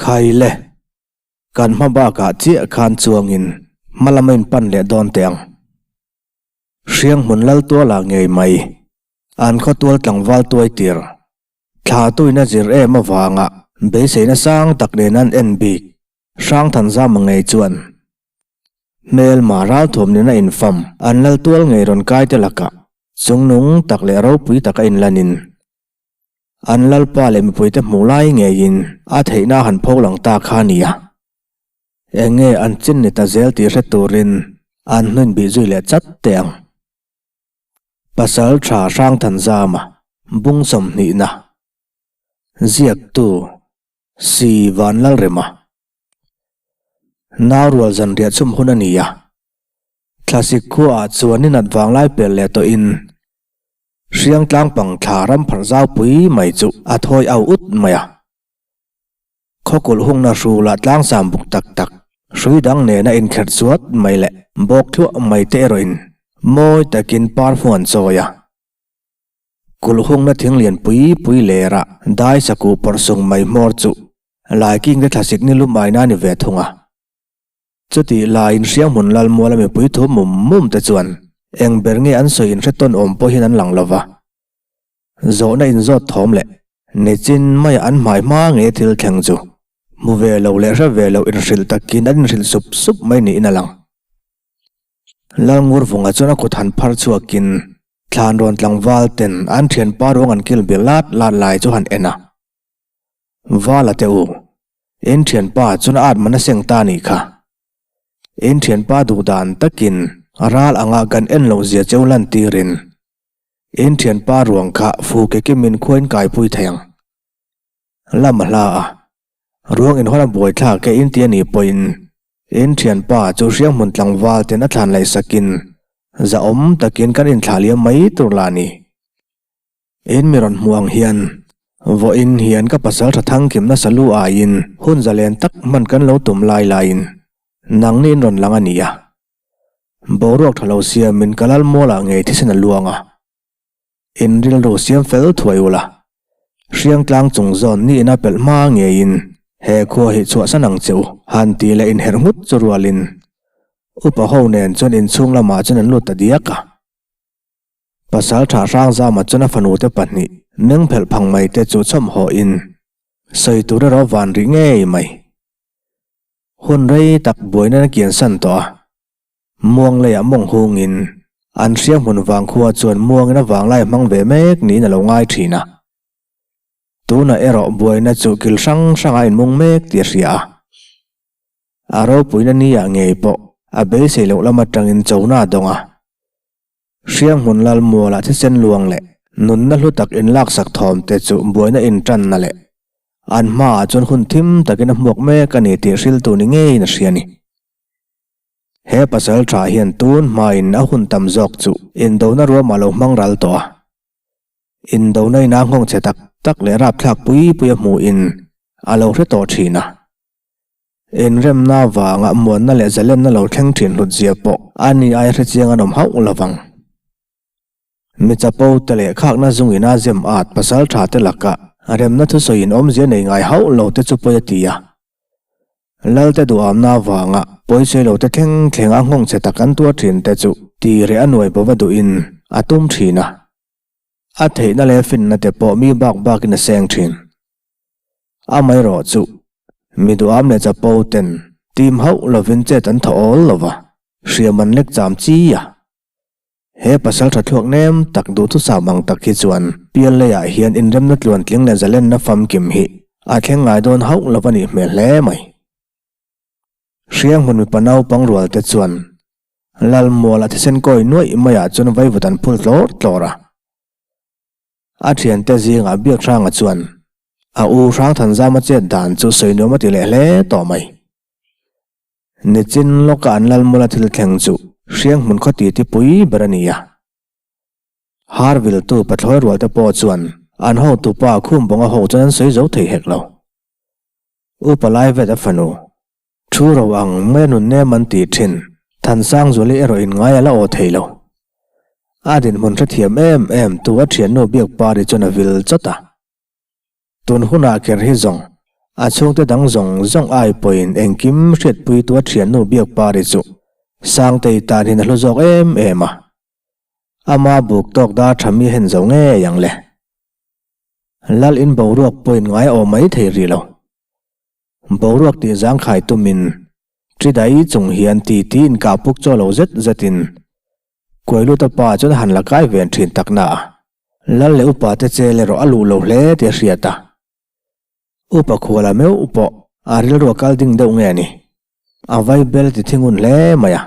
Khai le, kan hma bakah chiah khan chuangin hma lama in pan leh dawn teh ang. Hrianghmun lal tualah ngei mai, an khawtual tlangval tuai tir. Thla tuina zir em avanga beiseina sang tak nen an en bik Hrangthanzama ngei chuan hmelma ralthuam nena infam an lal tual ngei rawn kai te lakah chungnung tak leh ropui taka inlanin an lalpa leh mipuite hmuh lai ngeiin a theihna a han pho lang ta kha a ni a. Eng nge an chin ni ta zel tih hre turin an hnuin bih zui leh chat teh ang. Pasal tha Hrangthanzama bung sawmhnihna ziaktu Si Vanlalrema Naurual zanriah chhum hun a ni a, thlasik khuaah chuan ni nat vanglai pel leh tawhin Hriangtlang pang thla ram pharh zaupui mai chu a thawi au ut mai a. Khawkulh hungna hrulah tlangsam buk tak tak, hrui dang nena inkherh chuat mai leh bawk thluah mai te erawhin mawi takin par huan chawi a. Kulh hungna thing lian pui pui lerah dai sakuh pawrh sung mai hmawr chu laiking te thlasik ni lum aina a ni ve thung a. Chutih laiin Hrianghmun Lalmuala mipui thu mum mum te chuan eng ber nge an sawi inhre tawn awm pawhin an lang lova. Zawhna inzawt thawm leh nichin maia an hmai hma nge thil thleng chu hmu ve lo leh hre ve lo inhrilh takin an inhrilh sup sup mai niin a lang. Lalngurvunga chuan a kut han phar chhuakin thlan rawn tlangval ten an thianpa ruang an kil bir lat lat lai chu han en a. Vala te u, in thianpa chuan a atman a seng ta nih kha. In thianpa duh dan takin ral anga kan en loh zia cheu lantirin In thianpa ruang kha fu ke kimin khuain kaipui thei ang. Lam a hla a, ruang inhawn a buai thlak e in ti a nih pawhin in thianpa chu hrianghmun tlangval ten a thlan laih sakin zahawm takin kan inthlah liam mai tur lah a ni. In mi rawn hmuh ang hian vawiin hian ka pasal tha thangkim nasa lu aiin hun zalen tak hman kan lo tum lai laiin nangni in rawn lang a ni a. Boruak tha lo siamin ka lal mualah ngei thisen a luang a, in rilru siam fel thuai ula, Hriangtlang chung zawn ni ina pelh hma ngeiin he khua hi chhuahsan ang che u, han tih leh inherh nghut chu rualin upa ho nen chuan inchhung lamah chuan an lut ta diak a. Pasal tha Hrangzama chuan a fanute pahnih meng phelh phang mai te chu chhawm hawhin sawi tur erawh van rih ngei mai. Hun rei tak buaina na kian san tawh a, muang leiah mawng hungin an hrianghmun vangkhua chuan muangin a vanglai a hmang ve mek niin a lo ngai thin a. Tunah erawh buaina chu kil hrang hrangah a inmung mek tih a hria a. A ropuina niah ngei pawh a beisei loh lam atangin chona a dawng a. Hrianghmun Lalmualah thisen luang leh nunna hlu tak inlaksak thawm te chu buaina intanna leh an hmaah chuan hun thim takin a hmuak mek a ni tih hriltu ni ngeiin a hria a ni. He pasal tha hian tun hmain a hun tam zawk chu indona ruamah lo hmang ral tawh a. Indona ina nghawng chhe tak tak leh rapthlak pui pui a hmuhin a lo hre tawh thin a. Inremna vanga muanna leh zalenna lo thleng thin hlut zia pawh a ni ai hrechiang an awm hauh lo vang. Mi chapo te leh khakna zungin a zem at pasal tha te laka remna thusawiin awmzia nei ngai hauh lo te chu pawi a ti a. Lalte duhamna vanga pawisawi lo te thleng thleng a nghawng chhe tak an tuar thin te chu ti reh a nuai bova duhin a tum thin a. A theihna leh finna te pawh mi bak bakin a seng thin. Amaherawh chu, mi duham leh chapo ten tim hauh lovin chet an thaw awl lo va, hriam an lek cham chi a. He pasal tha thluak nem tak duhthusam ang tak hi chuan pial leiah hian inremna tluantling leh zalenna famkim hi a thleng ngai dawn hauh lo a nih hmel hle mai. Hrianghmun mipa naupang rual te chuan Lalmuala thisen kawi nuaih maiah chuan vaivut an phul tlawr tlawr a. A thiante zingah Biakhranga chuan a u Hrangthanzama chet dan chu sawi nuam a ti leh hle tawh mai. Nichin lawka an Lalmula thil thleng chu Hrianghmun khaw titi pui ber a ni a. Harviltu pathlawi rualte pawh chuan an hotupa Khumbawnga ho chuan an sawi zo thei hek lo. Upa Laivet a fanu Thu ro ang mai a nun nem an tih thin. Thansangzuali erawh in ngai a la aw thei lo. A dinhmun hrethiam em em tu a thiannu biak pari chuan a vil chawt a. Tun hunah ker hi zawng. A chhungte dang zawng zawng ai pawhin engkim hriatpuitu a thiannu Biakpari chu Sangtei tan hian a hlu zawk em em a. Ama buk tawk dar tha mi hen zo ngei ang le. Lal in boruak pawhin ngai a awm mai thei rih lo. Boruak tih zangkhai tumin Tridai chung hian titi inkah puk chaw lo zet zetin Kuailuta pa chuan a han la kai ven thin tak na a. Lal leh upa te chel erawh a luh lo hle tih a hriat a. Upa khuala meuh pawh a rilru a kal ding deuh nge ni? A vai bel ti thingun hle mai a.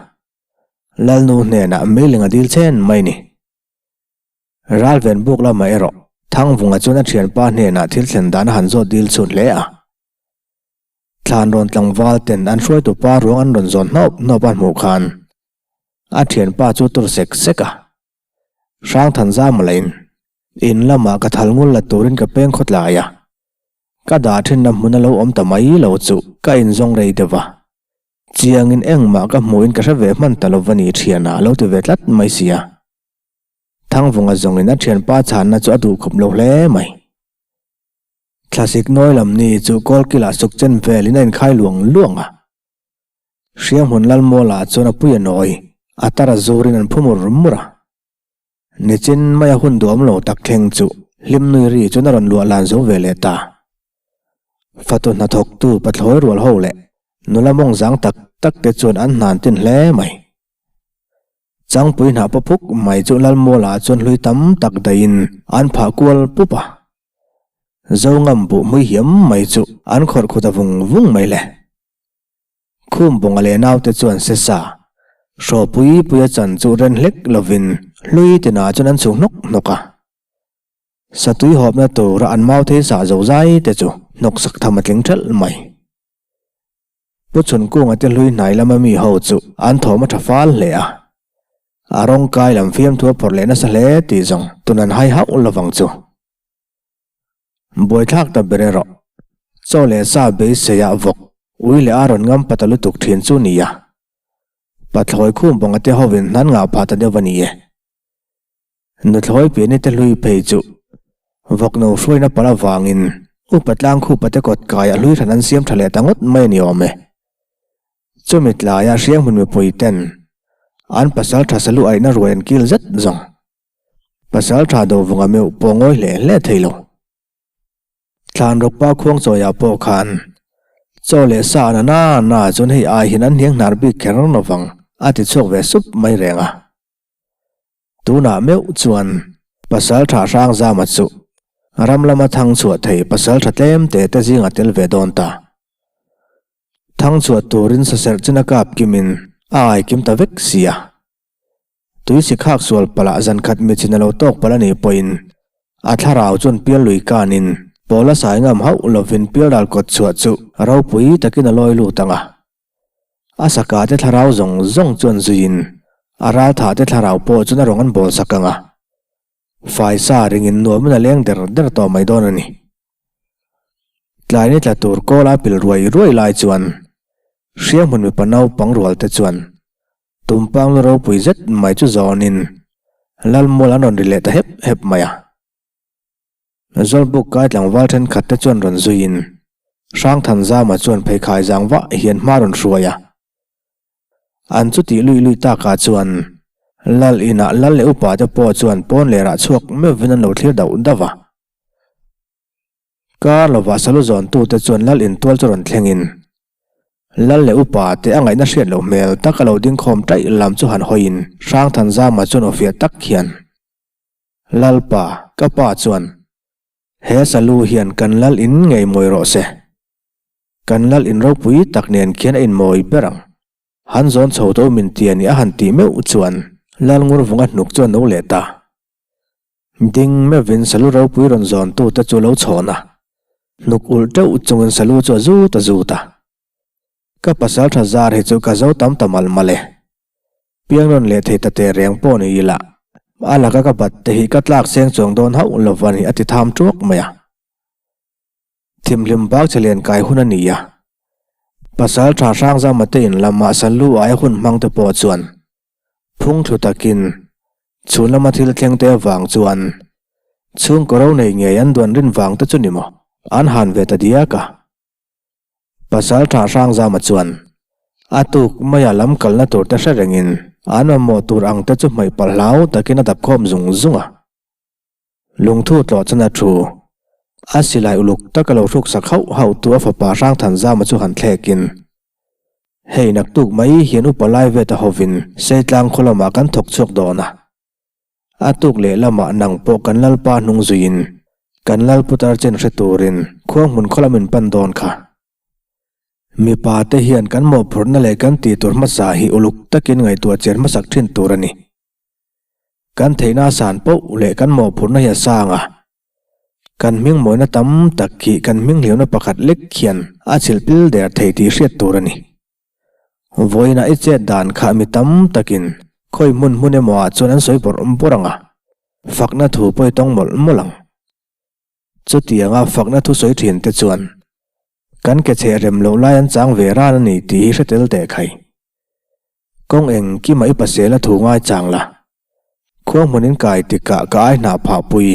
Lalnu hnenah meiling a dil chen mai ni. Ralven buk lamah erawh Thangvunga chuan a thianpa hnenah thil thlen dan a han zawt dil chhun hle a. Thlan rawn tlangval ten an hruaitu pa ruang an rawn zawn hnawp hnawp a hmuh khan a thianpa chu tur sek sek a. Hrangthan zam lahin in lamah ka thal ngul la turin ka peng khawtlai a. Ka dah thinna hmun a lo awm ta mai lo chu ka inzawng rei deuh a. Chiangin engmah ka hmuhin ka hre ve hman ta lo va ni thiana a lo ti ve tlat mai si a. Thangvunga zawngin a thianpa chhanna chu a duhkhawp lo hle mai. Thlasik nawi lam ni chu kawlkilah suk chen velin a inkhai luang luang a. Hrianghmun Lalmualah chuan a pui a nawi, a tar a zurin an phu mur mur a. Nichin maia hun duam lo tak thleng chu hlim nui ri chuan a rawn luah lan zo ve leh ta. Fatu hnathawktu pathlawi rual ho leh nula mawng zang tak tak te chuan an hnan tin hle mai. Changpui hnah pawphuk mai chu Lalmualah chuan hlui tam tak daihin an phah kual pup a. Zongam buh hmui hiam mai chu an khawrh khut a vung vung mai le. Khum bunga leh naute chuan se sa, hraw pui pui a chan chu ren hlek lovin hlui tinah chuan an chhung hnawk hnawk a. Satui hawpna tura an mau thei sah zo zai te chu hnawk sak tham a tling thelh mai. Pu Chhunkunga te hlui hnai lama mi ho chu an thawm a tha fal hle a. A rawng kai lam fiamthu a phawrh leh nasa hle tih zawng tun an hai hauh lovang chu. Buaithlak ta ber erawh chaw leh sa beiseiah vawk ui leh a rawn ngam pata lutuk thin chu ni a. Pathlawi khum bawnga te hovin hnan ngah phah ta deuh a ni e. Nuthlawi piani te hlui phei chu vawkno hruaina palh avangin upa tlang khupa te kawt kaiah hlui hran an siam tha leh ta ngawt mai a ni awm e. Chumi tlaia Hrianghmun mipui ten an pasal tha salu aihna ruai an kil zet zawng. Pasal tha do vunga meuh pawh ngawi hle hle thei lo. Thlanrawkpa khuangchawiah pawh khan chaw leh sa na na na chuan hei ai hian an hniang hnar bik kher lovang a ti chhuak ve sup mai reng a. Tunah meuh chuan pasal tha Hrangzama chu ram lama thang chhuah thei pasal tha tlem te te zinga tel ve dawn ta. Thang chhuah turin saserh chin a kap kimin a ai kim ta vek si a. Tui si khak sual palh ah zan khat michin a lo tawk palh a nih pawhin a thlarau chuan pial lui kanin pawl a sai ngam hauh lovin pial ral kawt chhuah chu ropui takin a lawi lut ang a. A saka te thlarau zawng zawng chuan zuiin a raltha te thlarau pawh chuan a rawng an bawl sak ang a, faisa ringin nuamin a leng der der tawh mai dawn a ni. Tlai ni tla tur kawl a pil ruai ruai lai chuan Hrianghmun mipa naupang rual te chuan tumpang lu ropui zet mai chu zawnin Lalmual an rawn ri leh ta hep hep mai a. Zawlbuk kai tlangval thenkhat te chuan rawn zuiin Hrangthanzama chuan pheikhai zang vah hian hma rawn hruai a. An chutih lui lui takah chuan Lal inah Lal leh upa te pawh chuan pawn lerah chhuak meuhvin an lo thlir dauh dauh a. Kar lovah salu zawntute chuan Lal intual chu rawn thlengin Lal leh upa te a ngaihna hriat loh hmel tak a lo ding khawm taih lam chu han hawiin Hrangthanzama chuan awfiah tak hian Lalpa, ka pa chuan, He salu hian kan lal in ngei mawi rawh se. Kan lal in ropui tak nen khian a inmawi ber ang. Han zawn chho tawh min ti a ni a han tih meuh chuan Lal Ngurvunga hnuk chu a no leh ta. Ding meuhvin salu ropui rawn zawntute chu lo chhawn a, hnuk ulh teuh chungin salu chu a zut a zut a. Ka pasal tha zar hi chu ka zo tam ta mal mal e. Piang rawn leh thei ta teh reng pawh ni ila, a laka ka bat te hi ka tlak seng chuang dawn hauh lo va ni a ti tham tuak mai a. Thimhlim bak che len kai hun a ni a. Pasal tha Hrangzama te in lamah Salu aia hun hmang te pawh chuan phung thlu takin chhun lama thil thleng te avang chuan chhungkaw ro nei ngei an duan rin vang te chu ni maw an han ve ta diak a. Pasalṭha Hrangzama chuan a tuk maia lam kalna tur te hre rengin an mamawh tur ang te chu hmaih palh hlau takin a dap khawm zung zung a. Lungthu tlawh chuan a thu. A silai uluk taka lo hruksak hauh hauh tu a fapa Hrangthanzama chu han thlekin, Hei naktuk mai hian upa lai vet a hovin Seitlang khaw lamah kan thawk chhuak dawn a. A tuk leh lamah nang pawh kan Lalpa hnung zuiin kan Lalputar chen hre turin khua hmun khaw lam in pan dawn kha. Mipa te hian kan mawhphurhna leh kan tih tur hmasa hi uluk takin ngaihtuah chen hmasak thin tur a ni. Kan theihna a san poh leh kan mawhphurhna hi a sang a. Kan hming mawina tam tak hi kan hming hliamna pakhat lek hian a chhilh pil der thei tih hriat tur a ni. Vawiinah i chet dan kha mi tam takin khawi hmun hmun emaw ah chuan an sawi bawrh bawrh ang a, fakna thu pawh i tawng mawlh mawlh ang. Chutianga fakna thu sawi thin te chuan kan ke chheh rem loh lai an chang ve ran a ni tih hi hre tel teh khai. Kawng engkimah i pasel a thu ngai chang la. Khua hmun in kai tikah ka ai hnah phah pui.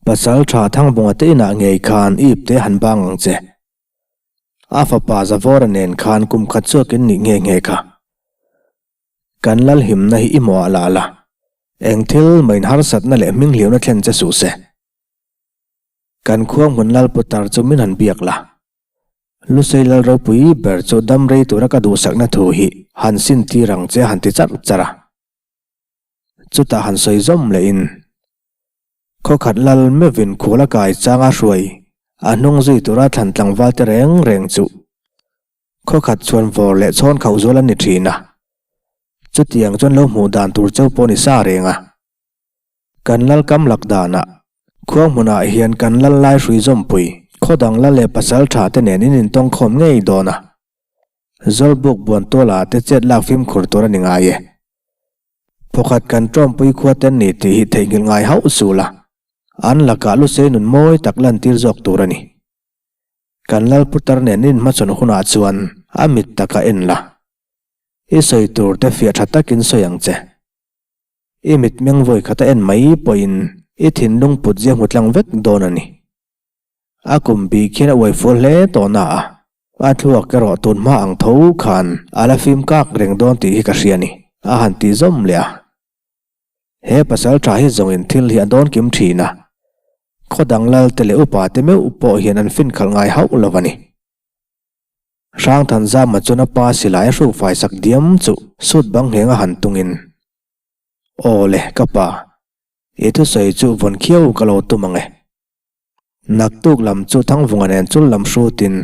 Pasal tha Thangbunga te inah ngei khan i ipte han bang ang che. A fapa Zavawra nen khan kum khat chuakin nih nghe nghe kha. Kan Lalhimna hi i mawh ah lah la, eng thil main harsatna leh hminghliamna thlen che suh se. Kan khuang hmun Lalputar chu min han biak la. Lusei Lal ropui ber chu dam rei tura ka duhsakna thu hi han sin tir ang che a han ti charh charh a. Chutah han sawi zawm lehin. Khawkhat lal meuhin khual a kai changa hruai a hnung zui tura thlan tlangval te reng reng chu khawkhat chuan vawr leh chhawn khauh zual an ni thin a. Chutiang chuan lo hmuh dan tur cheu pawh ni sa reng a. Kan lal kam lak danah khuang hmunah hian kan lal lai hrui zawmpui khaw dang lal leh pasal tha te nen in intawng khawm ngei dawn a. Zawlbuk buantuala te chet lak fimkhur tur a ni ngai e. Phawkhat kan ṭawmpui khua ten ni tih hi theihnghilh ngai hauh suh la, an lakah lusei nun mawi tak lantir zawk tur a ni. Kan lal putar nen in hmachhawn hunah chuan a mit taka en la, i sawi tur te fiah ṭha takin sawi ang che. I mitmeng vawi khata en mai pawhin i thinlung put zia hmu tlang vek dawn a ni. A kum bik hian a uai fual hle tawh na a, a thluak erawh tun hma ang tho khan a la fim kak reng dawn tih hi ka hria ni, a han ti zawm leh a. He pasal tha hi zawngin thil hi a dawn kim thin a, khaw dang lal te leh upa te meuh pawh hian an fin khalh ngai hauh lo a ni. Hrangthanzama chuan a pa silai a hruk fai sak diam chu sut bang ngheng a han tungin, Aw le, ka pa, i thusawi chu vawn khiau ka lo tum ang e. Naktuk lam chu Thangvunga nen chul lam hrutin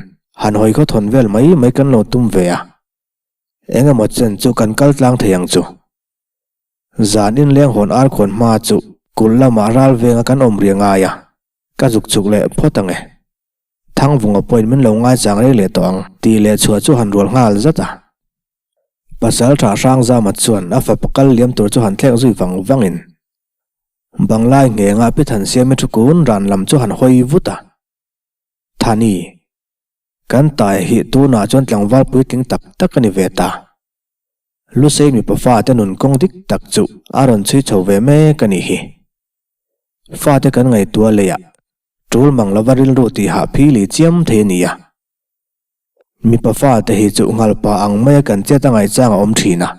han hawi khaw thawn vel mai mai kan lo tum ve a, eng emaw chen chu kan kal tlang thei ang chu. Zan inleng hawn ar khawn hma chu kulh lamah ral venga kan awm ri ngai a, ka zuk chuk leh phawt ang e. Thangvunga pawhin min lo ngaichang rei leh tawh ang tih leh chhuah chu han rual nghal zat a. Pasaltha Hrangzama chuan a fapa kal liam tur chu han thlek zui vang vangin Banglai nghenga Pi Thansiami thu kun ran lam chu han hawi vut a. Thani, kan tai hi tunah chuan tlangval puitling tak tak a ni ve ta. Lusei mipa fate nun kawng dik tak chu a rawn chhui chho ve mek a nih hi. Fate kan ngaihtuah leiah tul mang lova rilru tihah phili chiam thei a ni a. Mipa fate hi chu nghalpa ang maia kan chet a ngaihchang a awm thin a,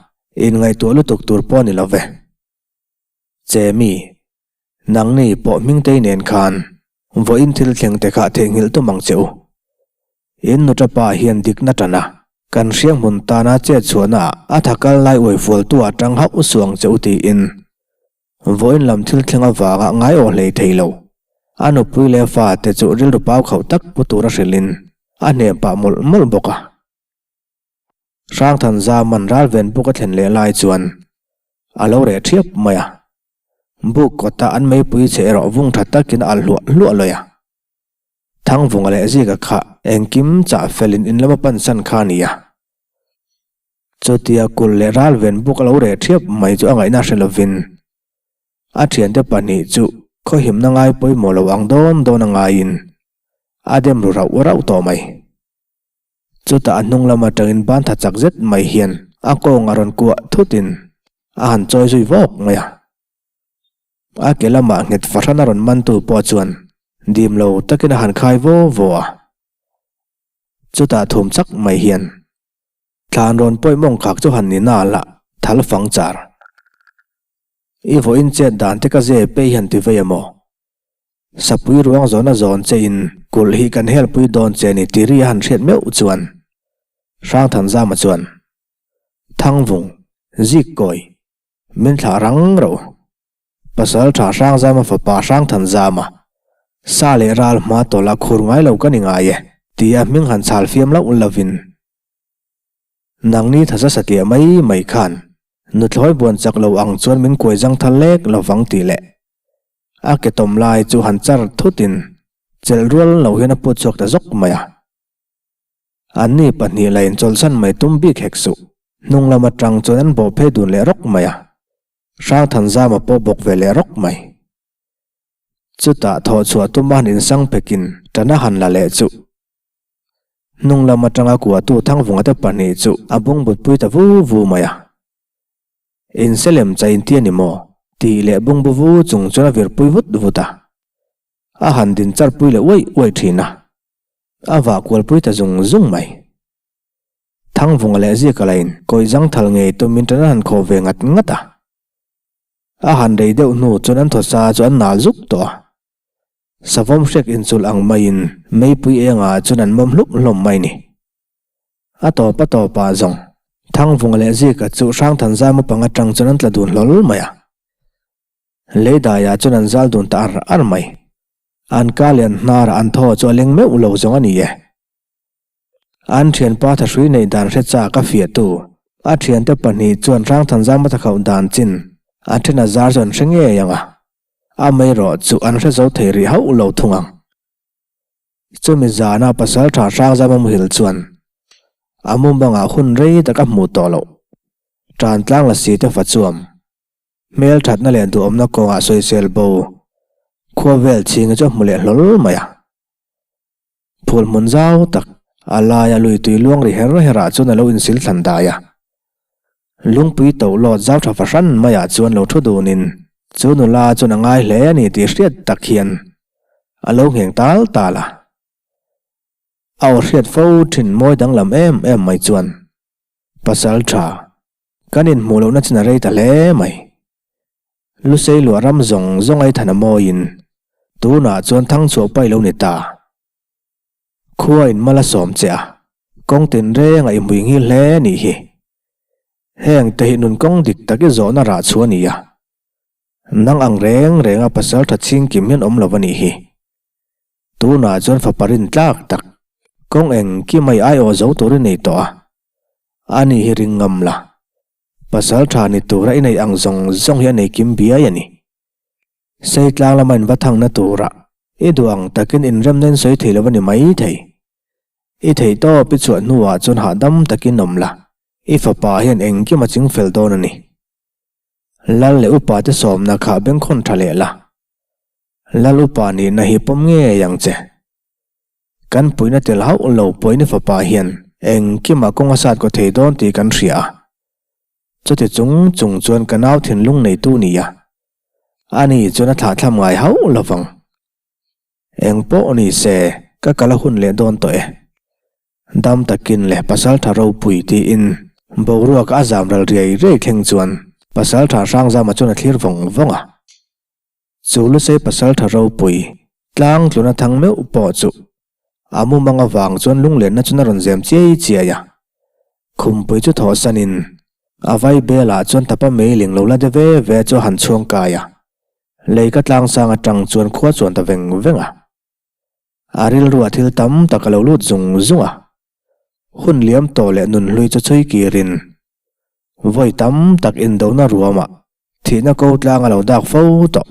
inngaihtuah lutuk tur pawh a ni lo ve. Che mi, nangni pawh Hmingtei nen khan vawiin thil thleng te kha theihnghilh tum ang che u. In nuṭa pa hian dikna ṭan a, kan hriang hmun tana chet chhuahna ah a tha kal lai uai fualtu ah ṭang hauh suh ang che u tiin vawiin lam thil thleng avanga ngai aw hlei thei lo. A nupui leh fa te chu rilru pau khauh tak pu tura hrilhin a hnem pah mawlh mawlh bawk a. Hrangthanzaman ralven buk a thlen leh lai chuan a lo reh ṭhiap mai a, buk kawta an meipui che erawh vung ṭha takin a alh hluah hluah lawi a. Thangvunga leh Zika kha engkim chah felin in lama pansan kha a ni a. Chutia kulh leh ralven buk a lo reh ṭhiap mai chu a ngaihna hre lovin a ṭhiante pahnih chu khawhimna ngai pawimawh lo ang dawn dawn a ngaiin a dem ru rauh rauh tawh mai. Chutah a hnung lam atangin ban tha chak zet mai hian a kawng a rawn kuah thutin a han chawi zui vawk mai a. A ke lamah nghet fahran a rawn mantu pawh chuan dim lo takin a han khai vaw vaw a. Chutah thum chak mai hian thlan rawn pawih mawng khak chu han ni na lah thal fang char. I vawiin chet dan te ka ze pei han ti vei a maw? Sapui ruang zawna zawn che in kulh hi kan helpui dawn che ni ti ri a han hriat meuh chuan Hrangthanzama chuan Thangvung, Zikkawi, min thlah rang rauh. Pasal tha Hrangzama fapa Hrangthanzama, sa leh ral hma tawlh a khur ngai lo ka ni ngai e, tia hming han chhal fiam loh lovin. Nangni thaza satliah mai mai khan nuthlawi buan chak lo ang chuan min kuai zang thal lek lovang tih leh a ke tawm lai chu han char thutin chelh rual lo hian a put chhuak ta zawk mai a. Anni pahnih la inchawlhsan mai tum bik hek suh, hnung lam atang chuan an bawh phei dun leh rawk mai a. Hrangthanzama pawh bawk ve leh rawk mai. Chutah thawh chhuah tuma han insang phekin ṭan a han la leh chu. Hnung lam aṭanga kuahtu Thangvunga te pahnih chu a bungbutpui ta vu vu mai a. Inselem chai inti a ni maw? tih leh bungbu vu chung chuan a virpui vut vut a. A han din charpui leh uaih uaih ṭhin a. A vah kualpui ta zung zung mai. Thangvunga leh Zika lain kawih zangthal ngei tumin ṭan an han khawh ve ngat ngat a. A han rei deuh hnu chuan an thawsa chu an nal zuk tawh a. Savawm hrek inchulh ang maiin meipui engah chuan an mawm hlup hlawm mai ni. A tawp a tawpah zawng Thangvunga leh Zika chu Hrangthanzama pang atang chuan an tla dun hlawl mai a. Leidaiah chuan an zal dun ta ar ar mai. An ka leh an hnarah an thaw chu a leng meuh lo zawng a ni e. An thianpa thahrui neih dan hre chak a fiahtu a thiante pahnih chuan Hrangthanzama thakhauh dan chin a then a zar chu an hre ngei ang a, amaherawh chu an hre zo thei rih hauh lo thung ang. Chumi zana pasaltha Hrangzama muhil chuan a mumangah hun rei tak a hmuh tawh loh. Tantlang lasi te fa chuam hmel thatna leh duhawmna kawngah sawisel bo khua vel chhinga chu a hmu leh hlawl mai a. Phul hmun zau tak, a laia lui tui luang ri her herah chuan a lo insil thlan dai a. Lungpui to lawt zau tha fahran maiah chuan lo thu dunin chu nula chuan a ngai hle a ni tih hriat tak hian a lo ngheng tal tal a. A aw hriat fo thin mawi danglam em em mai chuan, Pasal tha, kan inhmuh lohna chin a rei ta hle mai. Lusei luah ram zawng zawng ai than a mawiin tunah chuan thangchhuah paih lo ni ta. Khua in mal a sawm che a, kawng tinreng a i hmui nghil hle a nih hi. Heng te hi nun kawng dik tak i zawhna rah chu a ni a. Nang ang reng reng a pasal tha chhingkim hian awm lo a nih hi. Tunah chuan fapa rin tlak tak, kawng engkim a i aiawh zo tur i nei tawh a, a ni hi ring ngam la. Pasal tha ni tura i neih ang zawng zawng hi a nei kim biai a ni. Seitlang lama in va thangna tura i duh ang takin inremna in sawi thei lo a ni mai thei. I theih tawp i chhuah hnuah chuan hahdam takin awm la, i fapa hian engkim a chingfel dawn a ni. Lal leh upa te sawmna kha bengkhawn tha leh la. Lal upa nihna hi pawm ngei ang che. Kan puihna tel hauh lo pawhin i fapa hian engkimah kawng a sat kaw thei dawn tih kan hria a. Chuti chung chung chuan ka nau thinlung neitu ni a, ani chuan a thlahthlam ngai hauh lo vang. Eng pawh ni se ka kal a hun leh dawn tawh e. Dam takin leh Pasaltha ropui tiin boruak a zam ral riai riai thleng chuan Pasaltha Hrangzama chuan a thlir vawng vawng a. Chu Lusei pasaltha ropui, tlang tluna thang meuh pawh chu a mumang avang chuan lunglenna chuan a rawn zem chiai chiai a. Khumpui chu thawhsanin a vai belah chuan tapa meiling lo la de ve ve chu a han chhuang kai a. Lei ka tlangsang atang chuan khua chuan ta veng veng a. A rilruah thil tam tak a lo lut zung zung a. Hun liam tawh leh nunhlui chu chhui kirin vawi tam tak indona ruamah Thihna ko tlang a lo dak fo tawh.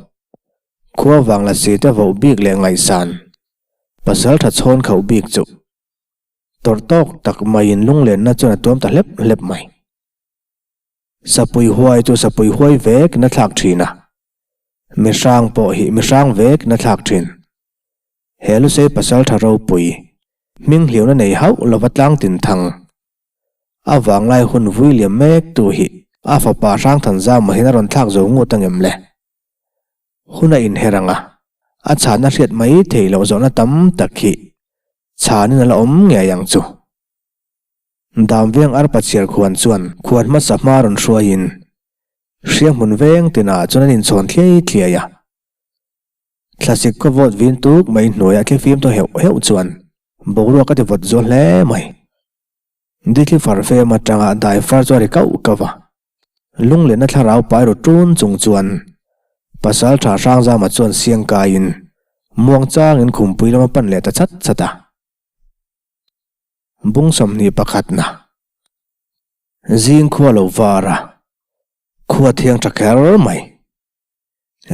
Khua vang la si te voh bik leh ngaihsan. Pasal tha chhawn khauh bik chu. Tawrh tawk tak maiin lunglenna chuan a tuam ta hlep hlep mai. Sapui huai chu sapui huai vek na thlak thin a. Mihrang pawh hi mihrang vek na thlak thin. He Lusei pasal tha ropui, hming hliauna nei hauh lova tlang tin thang. A vanglai hun vui liam mek tu hi a fapa Hrangthanzama hian a rawn thlak zo ngut angem le? Hun a inher ang a, a chhanna hriat mai thei loh zawhna tam tak hi chhanin a la awm ngei ang chu. Damveng arpa chhiar khuan chuan khuan hmasa hma rawn hruaiin hrianghmun veng tinah chuan an inchhawn thliai thliai a. Thlasik khaw vawt vin tuk mai hnuaiah thlifim thaw heuh heuh chuan boruak a ti vawt zual hle mai. Dithli far fem atanga dai far chu a ri kauh kauh a. Lunglenna thlarau pai ru ṭun chung chuan Pasal Tha Hrangzama chuan siang kaiin muang changin khumpui lam a pan leh ta chat chat a. Bung 21 na. Zing khua lo var a, khua thiang tha kher mai.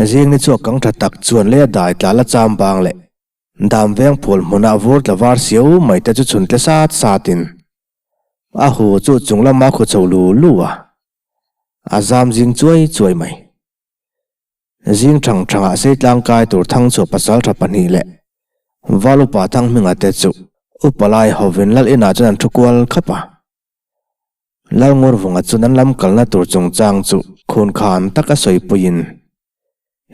Zing ni chhuak kang tha tak chuan lei a dai tla la cham bang leh Dam veng phul hmunah vur tla var siau mai te chu chhun tle sat satin a hu chu chung lama khu chho lu lu a, a zam zing chuai chuai mai. Zing thang thangah sei tlangkai tur thang chhuah pasal tha pahnih leh Val upa thang hminga te chu upa lai hovin lal inah chuan an thu kual khap a. Lalngurvunga chuan an lam kalna tur chungchang chu khunkhan taka sawipuiin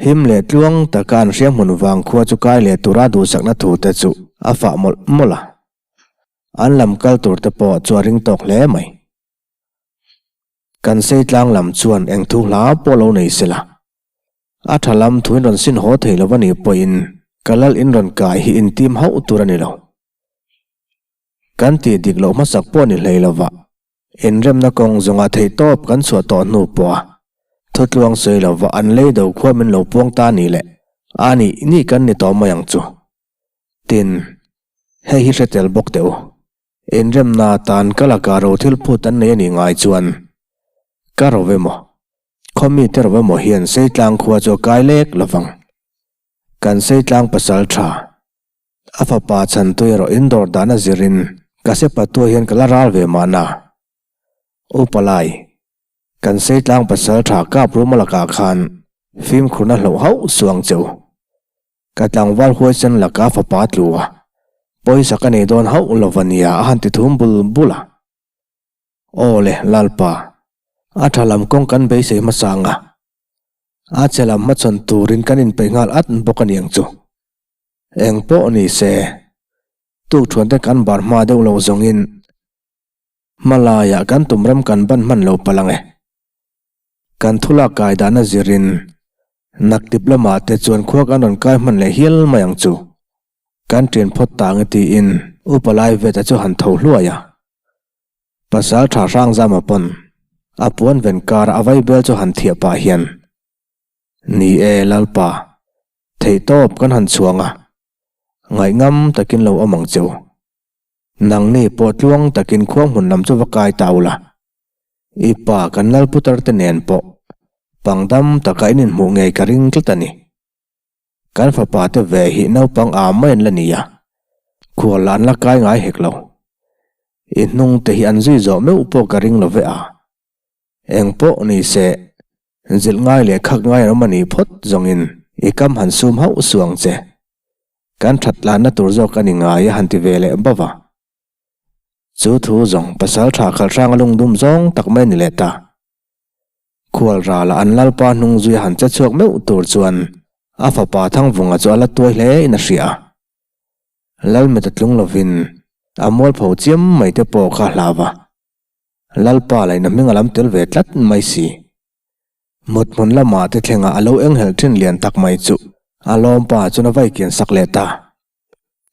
him leh tluang taka an hriam hmun vang khua chu kai leh tura duhsakna thu te chu a fah mawlh mawlh a. An lam kal tur te pawh chu a ring tawk hle mai. Kan sei tlang lam chuan eng thu hla pawh lo nei se la. A tha lam thu in rawn sin haw thei lo a nih pawhin ka lal in rawn kai hi intim hauh tur a ni lo. Kan tih dik loh hmasak pawh ni hlei lova, inremna kawng zawnga theihtawp kan chhuah tawh hnu pawha thutluang sawi lova an lei do khua min lo puang ta ni leh a nih nih kan ni tawh mai ang chu. Tin, hei hi hre tel bawk teh u. Inremna atan ka lakah ro thil phut an nei a nih ngai chuan ka ro emaw, khaw mite ro emaw hian Seitlang khua chu a kai lek lovang. Kan Seitlang pasal tha. A fapa chhantu erawh in dawr dan a zirin ka sepa tuah hian ka la ral ve mahna. U Palai, kan Seitlang pasal tha kap rum a lakah khan fimkhurna hloh hauh suh ang che u. Ka tlangval huaisen laka fapa tlu a, pawisa ka nei dawn hauh lo va nia a han ti thum bul bul a. Aw le, Lalpa, a tha lam kawng kan beisei hmasa ang a, a che lam hmachhawn turin kan inpeih nghal at bawk a ni ang chu. Eng pawh ni se, tukthuan te kan bar hma deuh lo zawngin hma laiah kan tum ram kan ban hman lo palh ang e. Kan thulak kai dahna zirin naktip lamah te chuan khua kan rawn kai hman leh hial mai ang chu. Kan ṭian phawt ta ang e tiin Upa Laiveta chu han tho hluai a. Pasal tha Hrangzama pawn a puan ven kara a vaibel chu han thiah pah hian, Ni e Lalpa, Theihtawp kan han chhuang a, ngaihngam takin lo awm ang che u. Nangni pawh tluang takin khuang hmun lam chu va kai ta ula. I pa kan Lalputar te nen pawh pangdam taka in inhmuh ngei ka ring tlat a ni. Kan fapa te ve hi naupang am mai an la ni a, khual lah an la kai ngai hek lo. I hnung te hi an zui zawh meuh pawh ka ring lo ve a. Eng pawh ni se, zilh ngai leh khak ngai an awm a nih phawt zawngin i kam han sum hauh suh ang che. Kan that tlanna tur zawk a ni ngai a han ti ve leh bauh a. Chu thu zawng pasal tha khalh hranga lungdum zawng tak mai a ni leh ta. Khual rala an lalpa hnung zui a han che chhuak meuh tur chuan a fapa Thangvunga chu a la tuai hle in a hria a. Lalmeta tlung lovin a mualpho chiam mai te pawh kha a hlau va. Lalpa laina hming a lam tel ve tlat mai si. Mut hmun lamah te thlengah a lo enghelh thin lian tak mai chu a lawmpa chuan a vai kian sak leh ta.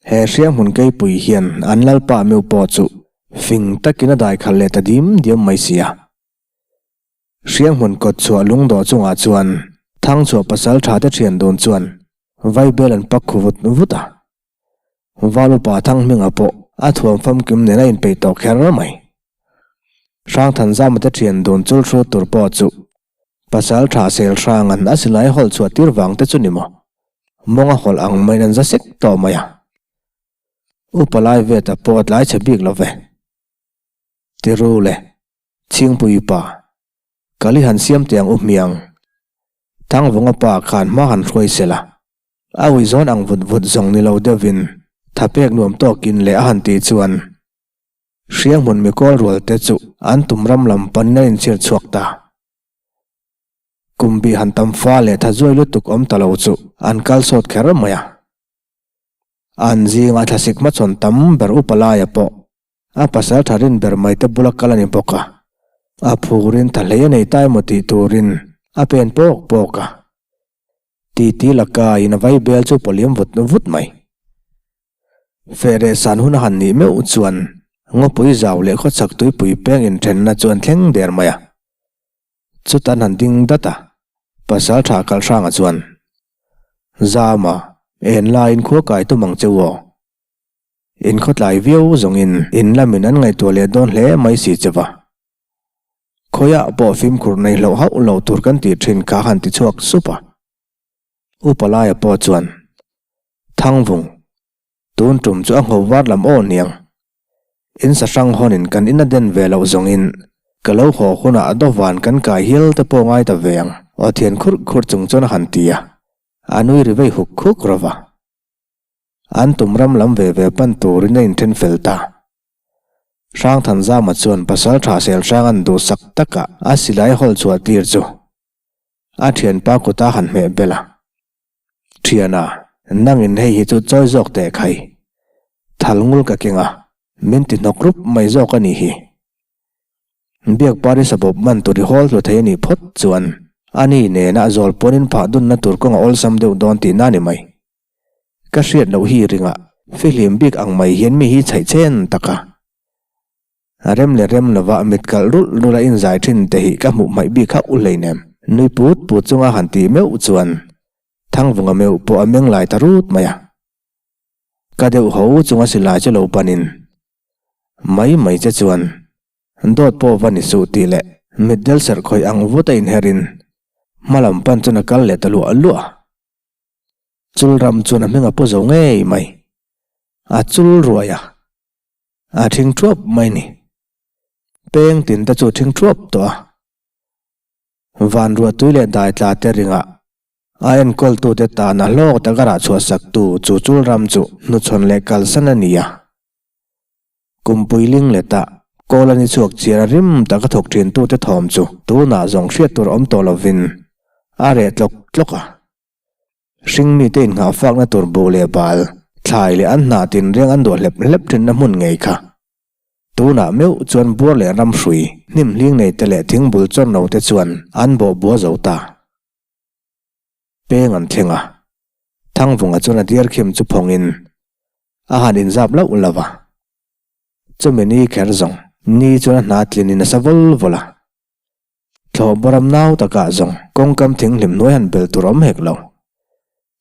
He hriang hmun keipui hian an Lalpa meu pawh chu fing takin a daikhal leh ta dim diam mai si a. Hriang hmun kawt chhuah lungdawh chungah chuan Thangchhuah pasal tha te thian dun chuan vaibel an pak khu vut vut a. Val upa Thanghminga pawh a thuam famkim nen a inpeih tawh kher mai. Hrangthanzama te thian dun chul hrut tur pawh chu pasal tha sel hranga'n a silai hawlh chhuah tir vang te chu ni maw? Mawnga hawlh ang maiin an za sek tawh mai a. Upa Laiveta pawh a tlai chhe bik lo ve. Tiru le, Chhingpui pa, kal i han siam teh ang u hmiang. Thangvunga pa khan hma han hruai sela. A ui zawn ang vut vut zawng ni lo deuhin thapek nuam tawkin leh a han tih chuan Hrianghmun mikawl rual te chu an tum ram lam panin an inchhir chhuak ta. Kum bih han tam fa leh tha zuai lutuk awm ta lo chu an kal sawt kher mai a. An zingah thlasik hmachhawn tam ber upa laia pawh. A pasal tha rin ber mai te bula kal a ni bawk a, a phurin tha hlei a nei ta emaw tih turin a pen pawk pawk a. Titi laka in a vai bel chu pawliam vut vut mai. Fehreh san hun a han nih meuh chuan ngawpui zau leh khawchhak tuipui peng inthenna chu an thleng der mai a. Chuta an han ding dat a, pasal tha kalh hrangah chuan, Zama, en laiin khua kai tum ang che u aw. In khawtlai viau zawngin in lamin an ngaihtuah leh dawn hle mai si che va. Khawiah pawh fimkhur nei hloh hauh lo tur kan tih thin kha han ti chhuak sup a. Upa Laia pawh chuan, Thangvung, tun tum chu a ngho var lam aw niang. In sahrang hawnin kan in a den ve loh zawngin ka lo haw hunah a dawvan kan kai hial te pawh ngai ta ve ang aw thian khurh khurh chung chuan a han ti a, a nui ri vei huk huk rawh va. An tum ram lam ve ve pan turin a inthen fel ta. Hrangthanzama chuan pasal tha sel hrang an duhsak taka a silai hawl chhuah tir chu a thianpa kuta han hmeh bel a. Thiana, nangin hei hi chu chawi zawk teh khai. Thal ngul ka keng a, min ti hnawk rup mai zawk a nih hi. Biakpari sabawp man tur i hawl hlu thei a nih phawt chuan ani nena a zawl pawnin phah dunna tur kawng a awlsam deuh dawn tihna a ni mai. Ka hriat loh hi ringah fihlim bik ang mai hian mi hi chhaih chen tak a. Rem leh rem lova mit kalh rulh rulh a inzai thin te hi ka hmuh hmaih bik hauh hleinem. Nui put put chunga han tih meuh chuan Thangvunga meuh pawh a meng lai ta rut mai a. Ka deuh ho chunga silai chu lo panin mai mai che chuan dawt pawh va ni suh tih leh mitdel serh khawih ang vut a inherin hmalam pan chuan a kal leh ta luah luah a. Chul ram chuan a hming a pu zo ngei mai. A chul ruai a, a thing thuap mai ni. Peng tin te chu thing thuap tawh a. Van ruah tui leh dai tla te ringah a enkawltute tana hlawk taka rah chhuah saktu chu chul ram chu hnuchhawn leh kalsan a ni a. Kumpui ling leta kawl a ni chhuak chiar a rim taka thawk thintute thawm chu tunah zawng hriat tur awm tawh lovin a reh tlawk tlawk a. Hringmite innghahfakna tur buh leh bal, thlai leh an hnah tinreng an duah hlep hlep thinna hmun ngei kha. Tunah meuh chuan buar leh ram hrui, hnim hling nei te leh thingbul chawr no te chuan an bawh bua zo ta. Peng an thleng a, Thangvunga chuan a diarkhim chu phawngin a han inzap lauh lauh a. Chumi ni kher zawng ni chuan a hna tlinin a sa vawl vawl a. Thlawh baram nau takah zawng kawngkam thinghlim hnuai han bel tur awm hek lo.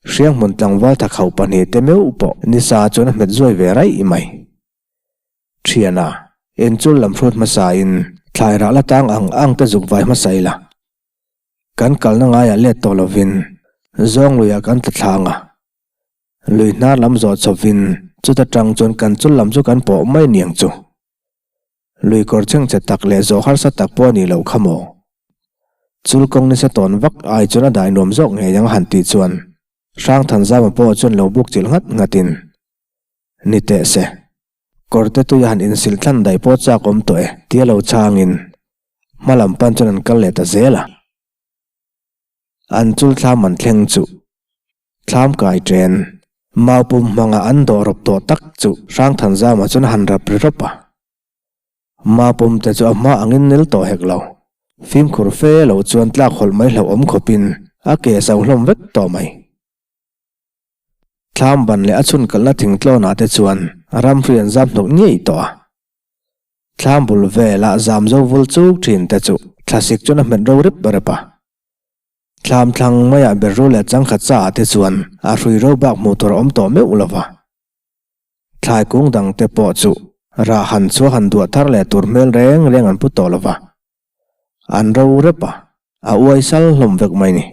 Hrianghmun tlangval thakhauh pahnihte meuh pawh nisa chuan a hmet zuai ve raih mai. Thiana, inchul lam hrut hmasain thlai rah la tang ang ang te zuk vai hmasa ila. Kan kalna ngaiah let tawh lovin zawng luiah kan tla thlang a. Lui hnar lam zawh chawvin chuta tang chuan kan chul lam chu kan pawh mai niang chu. Lui kawr chhengchhe tak leh zawh harsa tak pawh a nih loh kha maw? Chul kawng nisa tawn vak ai chuan a dai nuam zawk ngei ang a han tih chuan Hrangthanzama pawh chuan lo buk chilh nghat nghatin, Ni teh se, kawrte tui a han insil thlan daih pawh chak awm tawh e tia lo chhangin hma lam pan chuan an kal leh ta zel a. An chul thlam an thleng chu thlam kai chen mau pum hmanga an dawh rawp tawh tak chu Hrangthanzama chuan a han rap ri rawp a. Mau pum te chu a hma angin nil tawh hek lo. Fimkhur fe lo chuan tlak hawlh mai hlauhawm khawpin a ke so hlawm vek tawh mai. Thlam ban leh a chhun kalna thingtlawnah te chuan ramhri an zam hnawk ngei tawh a. Thlam bul velah zam zo vul chuk thin te chu thlasik chuan a hmet ro rep rep a. Thlam thlang maiah berru leh changkhat cha ah te chuan a hrui ro bak hmuh tur a awm tawh meuh lo va. Thlai kung dang te pawh chu rah han chhuah han duah thar leh tur hmel reng reng an pu tawh lo va. An ro rep a, a uai sal hlawm vek mai ni.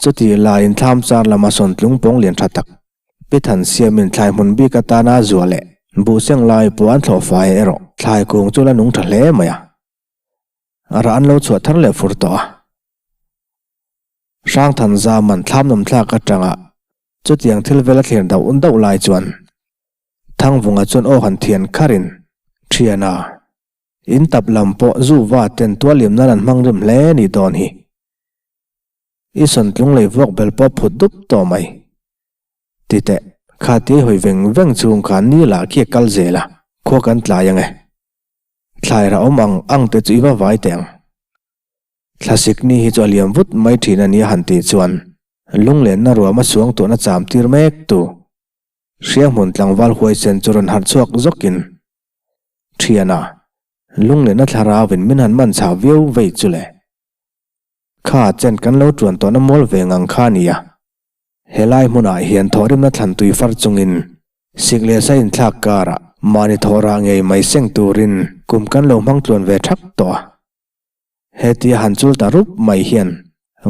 Chutih laiin thlam char lama sawn tlung pawng lian tha tak, Pi Than siamin thlai hmun bik atana zuah leh buhseng lai pawh an thlawh fai erawh thlai kung chu la nung tha hle mai a. Rah an lo chhuah thar leh fur tawh a. Hrangthan Zaman thlam nawm thlak atanga chutiang thil vel a thlir dauh dauh lai chuan Thangvunga chuan aw han thian kharin, Thiana, in tap lam pawh zu va ten tualim nan an hmang rim hle nih dawn hi. I sawn tlung lei vuak bel pawh phut dup tawh mai. Ti teh, kha ti hawi veng veng chung khan ni lah khi a kal zel a. Khua kan tlai ang e. Thlai rah awm ang ang te chu i va vai teh ang. Thlasik ni hi chu a liam vut mai thin a nia han tih chuan lunglenna ruam a suang tuahna cham tir mek tu Hrianghmun tlangval huaisen chu rawn harh chhuak zawkin Thiana lunglenna thlarauin min han man chhah viau vei chu le. Kha chen kan lo tuan tawhna mual ve ngang kha a nia. Helai hmunah hian thawhrimna thlan tui far chungin sik leh sa inthlak karah mahni thawhrah ngei mai seng turin kum kan lo hmang tluan ve thak tawh a. Hetia han chul ta rup mai hian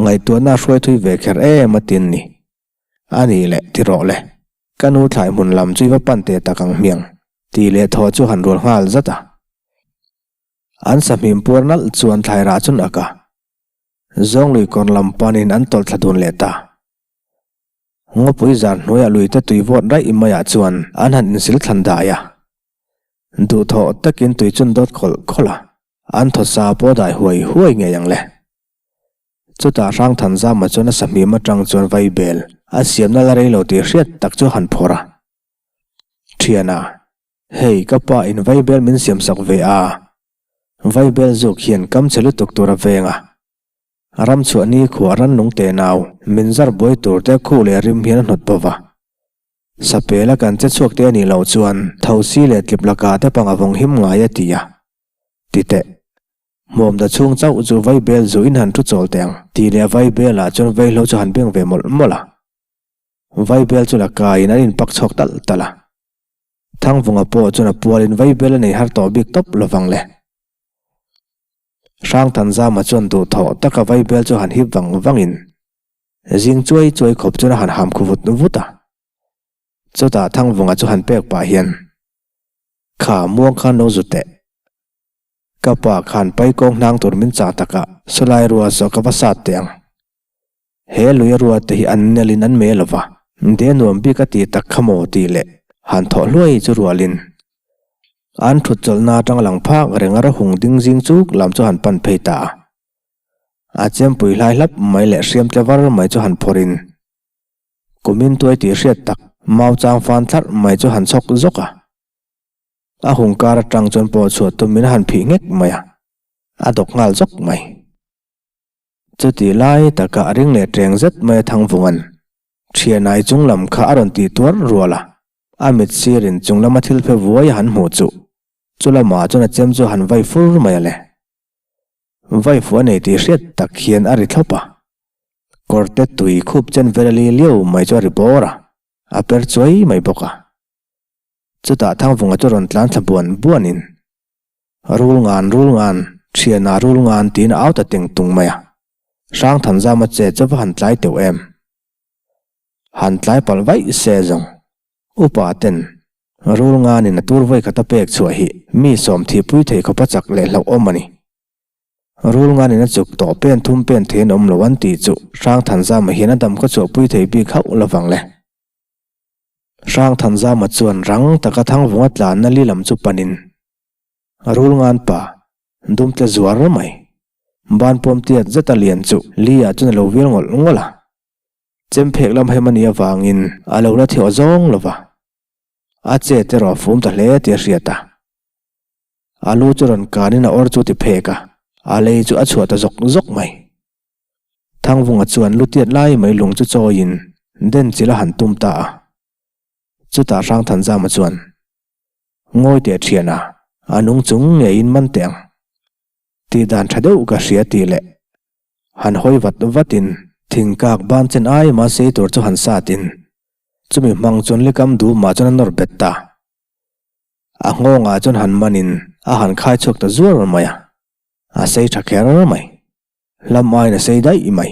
ngaihtuahna a hruai thui ve kher em a tin ni. A nih leh ti rawh le, ka nu thlai hmun lam chu i va pan teh tak ang hmiang tih leh thaw chu han rual nghal zat a. An sahmim puar nalh chuan thlai rah chu nak a. Zawnglui kawr lam panin an tawlh thla dun leh ta. Ngawpui zar hnuaiah luite tui vawt raih maiah chuan an han insil thlan dai a. Duhthawh takin tui chun dawt khawlh khawlh a, an thaw sa pawh dai huai huai ngei ang le. Chutah Hrangthanzama chuan a sahmim atang chuan vaibel a siamna la rei lo tih hriat tak chu a han phawrh a. Thiana, hei ka pa in vaibel min siamsak ve a, Vaibel zuk hian kam che lutuk tur a veng a, ram chhuah ni khuah rannung te nau min zar buai tur te khu leh rim hian a hnawt bo va. Sapela kan che chhuak te a nih loh chuan thosi leh tlip laka te pang a vawng him ngai a ti a. Ti teh. Hmuamda chhung chauh chu Vaibel zu in han thu chawl teh ang tih leh Vaibelah chuan vaihlo chu han beng ve mawlh mawlh a. Vaibel chu la kaiin an inpak chhuak talh talh a. Thangvunga pawh chuan a pualin vaibel a nei har tawh bik tawp lovang le. Hrangthanzama chuan duhthawh taka vaibel chu han hip vang vangin zing chuai chuai khawp chuan a han ham khu vut vut a. Chutah Thangvunga chu han pek pah hian, Kha muang khan lo zu teh. Ka pa khan paikawng hnang tur min chah takah sawlai rua zawh ka va sat teh ang. He lui a ruat te hi an nelin an meh lova, de nuam bik a tih tak kha maw tih leh han thawh hluai chu rualin an thut chawlhna atang lang phak reng a rahung ding zing chuk lam chu han pan phei ta a. A chempui hlai hlap mai leh hriam tle var mai chu han phawrhin kumin tuai tih hriat tak mau chang fan thlarh mai chu han chhawk zawk a. A hung kar atang chuan pawh chhuah tumin a han phih nghek mai a, a dawk nghal zawk mai. Chuti lai taka a ring leh teng zet mai a Thangvunga'n Thianai chung lam kha a rawn tih tuar rual a, a mit sirin chung lama thil phe vuai a han hmuh chuh. Chu lamah chuan a chem chu a han vai fur mai a le. Vai fuh a nei tih hriat tak hian a ri thlawp a. Kawrte tui khup chen vel a li liau mai chu a ri bawr a, a per chuai mai bawk a. Chutah Thangvunga chu rawn tlan thla buan buanin Rul ngan, rul ngan, thianah rul ngan tiin a au ta teng tung mai a. Hrangthanzama che chu va han tlai teuh em? Han tlai palh vaih se zawng. Upa ten rul nganin a tur vawi khat a pek chhuah hi mi sawm thihpui thei khawpa chak leh hlauhawm a ni. Rul nganin a chuk tawh pen thum pen thei an awm lo an tih chu Hrangthanzama hian a dam khaw chhuahpui thei bik hauh lovang le. Hrangthanzama chuan rang taka Thangvunga tlanna li lam chu panin rul ngan pa dum tle zuar mai. Ban pawm tiat zeta lian chu li ah chuan a lo vial ngawlh ngawlh a. Chemphek lam hem a nih avangin a lo la theuh zawng lo va. A chet erawh a fum ta hle tih a hriat a. A lu chu rawn kanin a awr chu ti phek a, a lei chu a chhuah ta zawk zawk mai. Thangvunga chuan lu tiat lai mai lung chu chawiin den chil a han tum ta a. Chutah Hrangthanzama chuan, Ngawi teh thian a, a nung chung ngeiin man teh ang. Tih dan tha deuh ka hria tih leh han hawi vat vatin thingkak ban chen ai mah sei tur chu han satin chumi hmang chuan likam dumah chuan a nawr bet ta. A nghawngah chuan han manin a han khai chhuak ta zuar mai a, a sei tha kher mai. Hlam aiin a sei daih mai.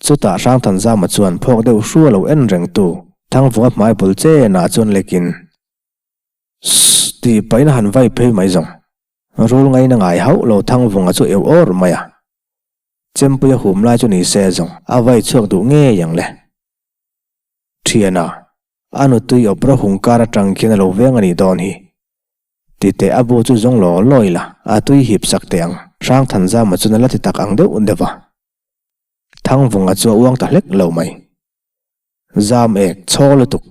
Chutah Hrangthanzama chuan phawk deuh hru a lo en reng tu Thangvunga hmai bul chenah chuan lekin Sss tih pahin a han vai phei mai zawng. Rul ngaina ngai hauh lo Thangvunga chu eu awr mai a. Chempuia hum lai chu ni se zawng a vai chhuak duh ngei ang le. Thiana, a nutui awpra hung kar atang khian a lo veng a nih dawn hi. Titeh a bu chu zawng law law ila, a tui hip sak teh ang. Hrangthanzama chuan a la ti tak ang deuh deuh a. Thangvunga chu a uang ta hlek lo mai. Zam ek chhaw lutuk,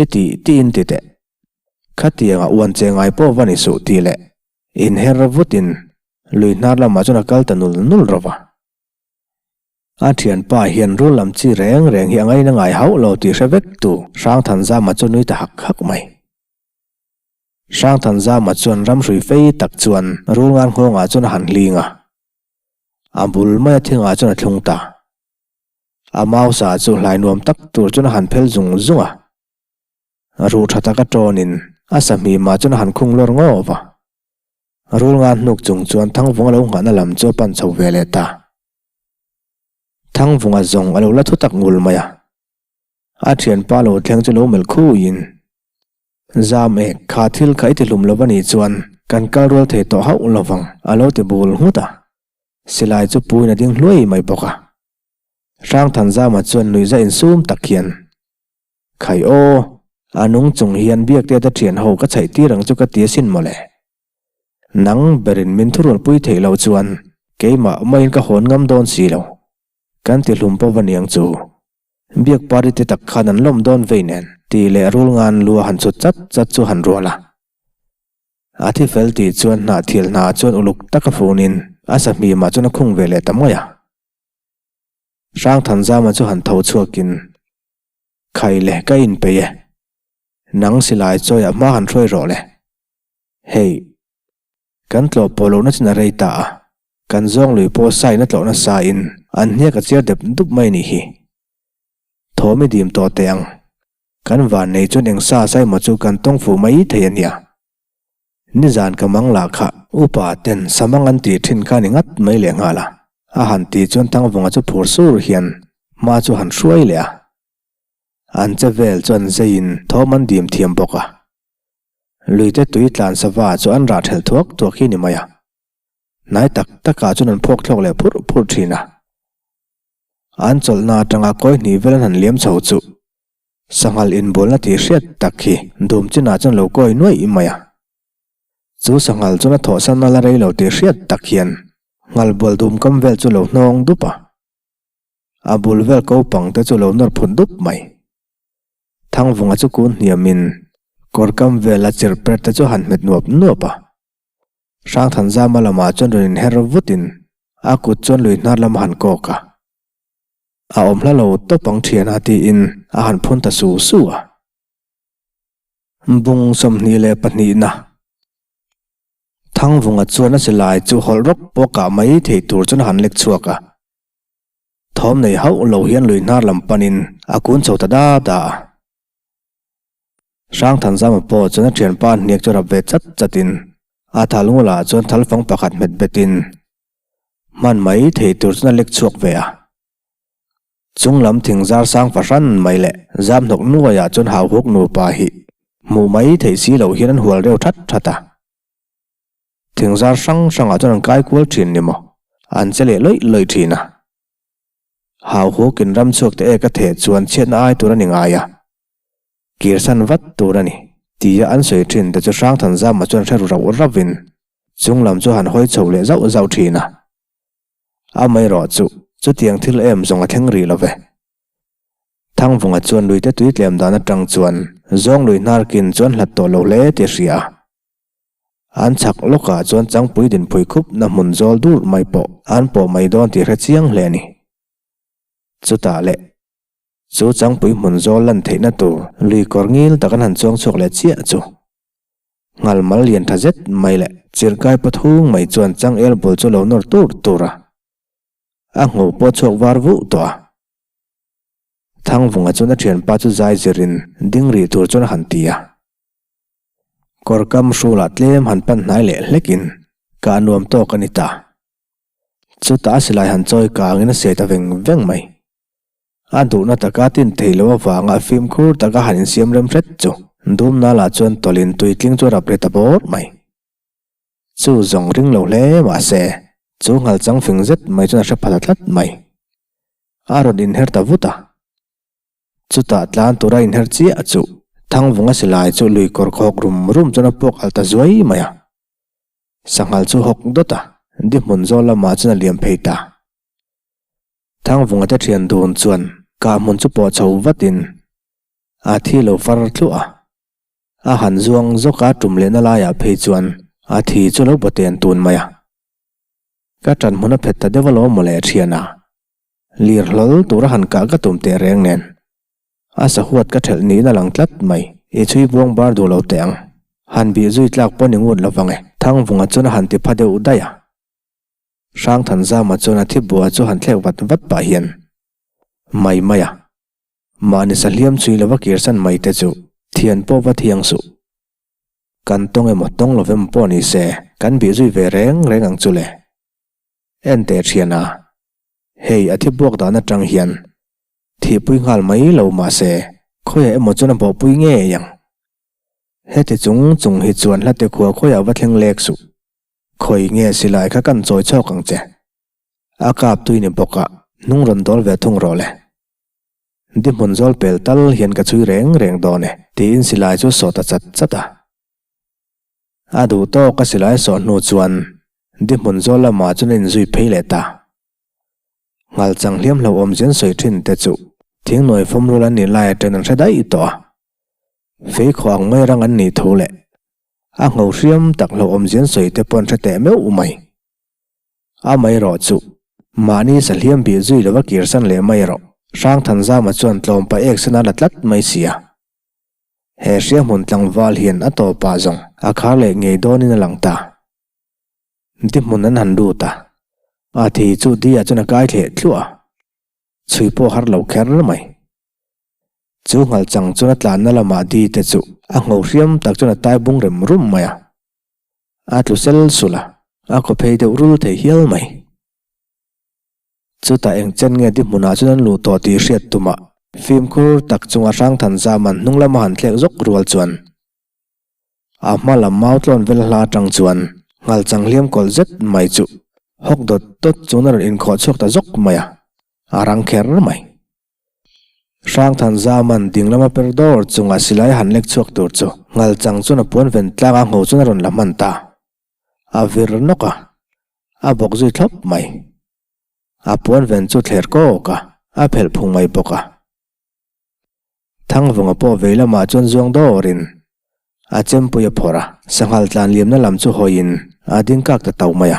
i tih tiin ti teh. Khatianga uan che ngai pawh va ni suh tih leh inher vutin lui hnar lamah chuan a kal ta nul nul rawh va. A thianpa hian rul lam chi reng reng hi a ngaina ngai hauh lo tih hre vek tu Hrangthanzama chu nui ta hak hak mai. Hrangthanzama chuan ramhrui fei tak chuan rul ngan nghawngah chuan a han hling a. A bul maia thingah chuan a thlung ta. A mausa chu hlai nuam tak tur chuan a han phel zung zung a. Ruh tha taka tawnin a sahmimah chuan a han khung lawr ngawp a. Rul ngan hnuk chung chuan Thangvunga lo nghahna lam chu a pan chho ve leh ta. Thangvunga zawng a lo la thu tak ngul mai a. A thianpa lo thleng chu lo melh khuiin, Zam e, kha thil kha i ti hlum lo va nih chuan kan kal rual thei tawh hauh lo vang, a lo ti bul nghut a. Silai chu puiin a ding hluai mai bawk a. Hrangthanzama chuan nuihza insum tak hian, Khai aw, a nung chung hian Biakte te thian ho ka chhaih tir ang chu ka ti asin mawle. Nang berin min thurualpui theih loh chuan keimah maiin ka hawn ngam dawn si lo. Kan ti hlum pawh va niang chu. Biak party te tak khan an lawm dawn vei nen tih leh rul ngan lu a han chhut chat chat chu han rual a. A thi fel tih chuan hnahthil hna chuan uluk taka funin a sahmimah chuan a khung ve leh ta mai a. Hrangthanzama chu han tho chhuakin Khai le, ka inpeih e. Nang silai chawiah hma han hruai rawh le. Hei, kan tlawh pawh lohna chin a rei ta a, kan zawng lui pawh sain a tlawh nasa in an hniak a chiar dep dup mai nih hi. Thawm i dim tawh teh ang. Kan van nei chuan eng sa sa emaw chu kan tawng fuh mai thei a nia. Nizan ka mang lah kha upa ten samang an tih thin kha ni ngat mai leh nghal a, a han tih chuan Thangvunga chu phur sur hian hma chu han hruai leh a. An che vel chuan zeiin thawm an dim thiam bawk a. Luite tui tlan sava chu an rah thelh thuak thuak hi ni mai a. Hnai tak takah chuan an phawk thlawk leh phurh phurh thin a. An chawlhna atanga kawi hnih vel an han liam chho chu Sanghal inbualna tih hriat tak hi dum chinah chuan lo kawi nuaih mai a. Chu sanghal chuan a thawhsan a la rei lo tih hriat tak hian nghalbual dum kam vel chu lo hnawng dup a. A bul vel ko pang te chu lo nawr phut dup mai. Thangvunga chu kun hniamin kawr kam vel a chirh per te chu han hmet nuap nuap a. Hrangthanzama lamah chuan rawn inher vutin a kut chuan lui hnar lam a han kawk a. A awm hla lo tawp ang thian a tiin a han phun ta su su a. Bung 22 na Thangvunga chuan a silai chu hawlh rawk pawh kah mai thei tur chuan a han lek chhuak a. Thawm nei hauh lo hian lui hnar lam panin a kun chho ta da da a. Hrangthanzama pawh chuan a thianpa hniak chu rap ve chat chatin a thal ngulah chuan thalfang pakhat hmet betin Hman mai thei tur chuan a lek chhuak ve a. Chung lam thing zar sang fahran mai leh zam hnawk nuaiah chuan hauhuk nupa hi hmuh mai theih si loh hian an hual reuh that that a. Thing zar hrang hrangah chuan an kai kual thin ni maw? An che leh lawih lawih thin a. Hauhukin ram chhuak te ek a theh chuan chhiatna ai tur a ni ngai a. Kirsan vat tur a ni, tia an sawi thin te chu Hrangthanzama chuan hre ru rauh rauhin chung lam chu han hawi chho leh zauh zauh thin a. Amaherawh chu chutiang thil em zawng a thleng rih lo ve. Thangvunga chuan luite tui tlem dan atang chuan zawng lui hnar kin chuan hlat tawh lo hle tih a hria a. An chhak lawkah chuan changpui dinpui khup na hmun zawl dur mai pawh an pawh mai dawn tih hre chiang hle a ni. Chutah leh. Chu changpui hmun zawl lan theihna tur lui kawr ngil tak an han chuang chhuak leh chiah chu. Nghal mal lian tha zet mai leh chirhkai pathung mai chuan changel bul chu lo nawr tur tur a. A ngho pawh chhuak var vuh tawh a. Thangvunga chuan a thianpa chu zai zirin ding rih tur chuan a han ti a. Kawr kam hrulah tlem han pan hnai leh hlekin kah nuam tawk a ni ta. Chutah a silai han chawi kangin a set a veng veng mai. A duhna taka tin thei lo avanga fimkhur taka han insiam rem hret chu dum nala chuan tawlhin tuitling chu a rap ri ta bawr mai. Chu zawng ring lo hle mah se, chu nghal chang fing zet mai chuan a hre pha ta tlat mai. A rawn inher ta vut a. Chutah tlan tura inher chiah chu Thangvunga silai chu lui kawr khawk rum rum chuan a puak al ta zuai mai a. Sanghal chu hawk dawt a, di hmun zawl lamah chuan a liam phei ta. Thangvunga te thian dun chuan kah hmun chu pawh chho vatin a thi lo far thluah a. A han zuang zawk a tum lehna laiah phei chuan a thi chu lo bawten tun mai a. Ka ṭan hmun a phet ta deuh alawm mawle ṭhian a. Lir hlawl tura han kah ka tum teh reng nen. A sahuat ka ṭhelh niin a lang tlat mai. I chhui buang bar duh lo teh ang. Han bih zui tlak pawn i ngut lovang e. Thangvunga chuan a han ti pha deuh daih a. Hrangthanzama chuan a thi bua chu han thlek vat vat pah hian mai mai a. Mahni sahliam chui lova kirsan mai te chu thian pawh va thiang suh. Kan tawng emaw tawng lo vem pawh ni se kan bih zui ve reng reng ang chu le. En teh thian a, hei a thi buak dan atang hian thihpui nghal mai lo mahse khawiah emaw chuan a bawhpui ngei ang. Heti chung chung hi chuan hlate khua khawiah va thleng lek suh. Khawi nge silai kha kan chawi chhawk ang che. A kap tui ni bawk a, hnung rawn dawl ve thung rawh le. Di hmun zawl pel tal hian ka chhui reng reng dawn e, tiin silai chu sawh ta chat chat a. A duh tawk a silai sawh hnu chuan di hmun zawl lamah chuan a inzui phei leh ta. Nghal chang hliam hlo awm zen sawi thin te chu thingnawi fawm rul an nih lai atang an hre daih tawh a. Feikhawh ang mai rang an nih thu leh a ngho hriam tak hlo awm zen sawi te pawh an hre teh meuh mai. Amaherawh chu, mahni sahliam bih zui lova kirsan leh mai erawh Hrangthanzama chuan tlawm pa ek sen a la tlat mai si a. He hriahmun tlangval hian a tawpah zawng a khar leh ngei dawnin a lang ta. Di hmun an han lut a, a thi chu di-ah chuan a kai thleh thluah a, chhui pawh har lo kher mai. Chu nghal chang chuan a tlanna lamah di te chu a ngho hriam tak chuan a tai bung rem rum mai a. A tlu sel sulh a, a kaw phei deuh rul thei hial mai. Chutah eng chen nge di hmunah chuan an luh tawh tih hriat tumah fimkhur tak chunga Hrangthanzaman hnung lama han thlek zawk rual chuan a hma lam mau tlawn vel hla atang chuan nghal chang hliam kawlh zet mai chu hawk dawt dawt chuan a rawn inkhawh chhuak ta zawk mai a, a rang kher mai. Hrangthanzaman ding lama per dawr chunga silai han lek chhuak tur chu nghal chang chuan a puan ven tlang a ngho chuan a rawn la hman ta. A vir nawk a, a bawk zui thlawp mai. A puan ven chu thler kawk a, a phelh phung mai bawk a. Thangvunga pawh vei lamah chuan zuang dawrin a chempui a phawrh a, sanghal tlan liamna lam chu hawiin a ding kak ta tau mai a.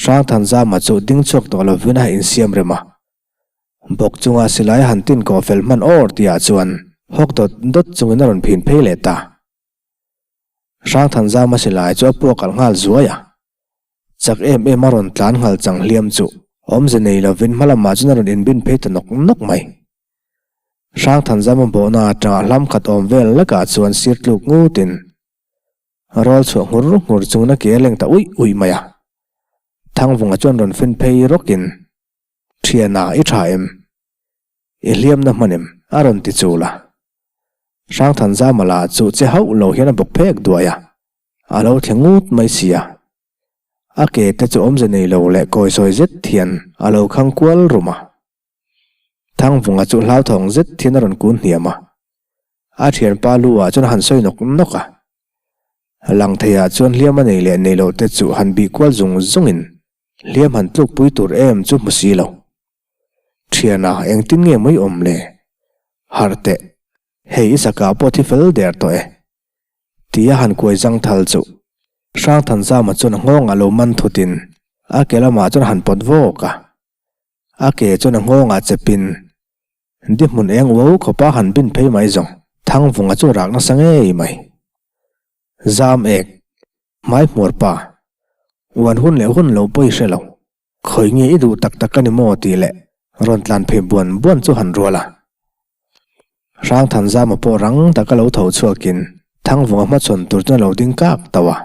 Hrangthanzama chu ding chhuak tawh lovin a insiam rem a, bawk chunga silai han tin kawh fel hman awr tihah chuan hawk dawt dawt chungin a rawn phin phei leh ta. Hrangthanzama silai chu a puak alh nghal zuai a, chak em em a rawn tlan nghal chang hliam chu awmze nei lovin hma lamah chuan a rawn inbin phei ta nawk nawk mai. Hrangthanzama bawhna atanga hlam khat awm vel lekah chuan sir tluk ngutin rawl chhuah nghur nghur chungin a ke a leng ta uih uih mai a. Thangvunga chuan rawn fin phei rawkin, Thiana i tha em? I hliamna hman em? a rawn ti chul a. Hrangthanzama lah chu che hauh lo hian a bawk phek duai a, a lo thle ngut mai si a. A ke te chu awmze nei lo leh kawisawi zet hian a lo khang kual rum a. Thangvunga chu hlauthawng zet hian a rawn kun hniam a, a thianpa lu ah chuan a han sawi nawk nawk a. Langtheiah chuan hliam a nei leh nei loh te chu han bih kual zung zungin hliam han tlukpui tur em chu hmu si lo. Thiana engtin nge mai awm le? Harh teh, hei i saka pawh thi fel der tawh e. Tia han kuai zang thal chu Hrangthanzama chuan a nghawngah lo man thutin a ke lamah chuan a han pawt vawk a. A ke chuan a nghawngah chepin di hmun eng uau khawpa han bin phei mai zawng Thangvunga chu rak nasa ngei mai. Zam ek, hmai hmuar pa, uan hun leh hun lo pawi hre lo. Khawi nge i duh tak tak a ni maw tih leh rawn tlan phei buan buan chu han rual a. Hrangthanzama pawh rang taka lo tho chhuakin Thangvunga hmachhawn tur chuan a lo ding kak tauh a.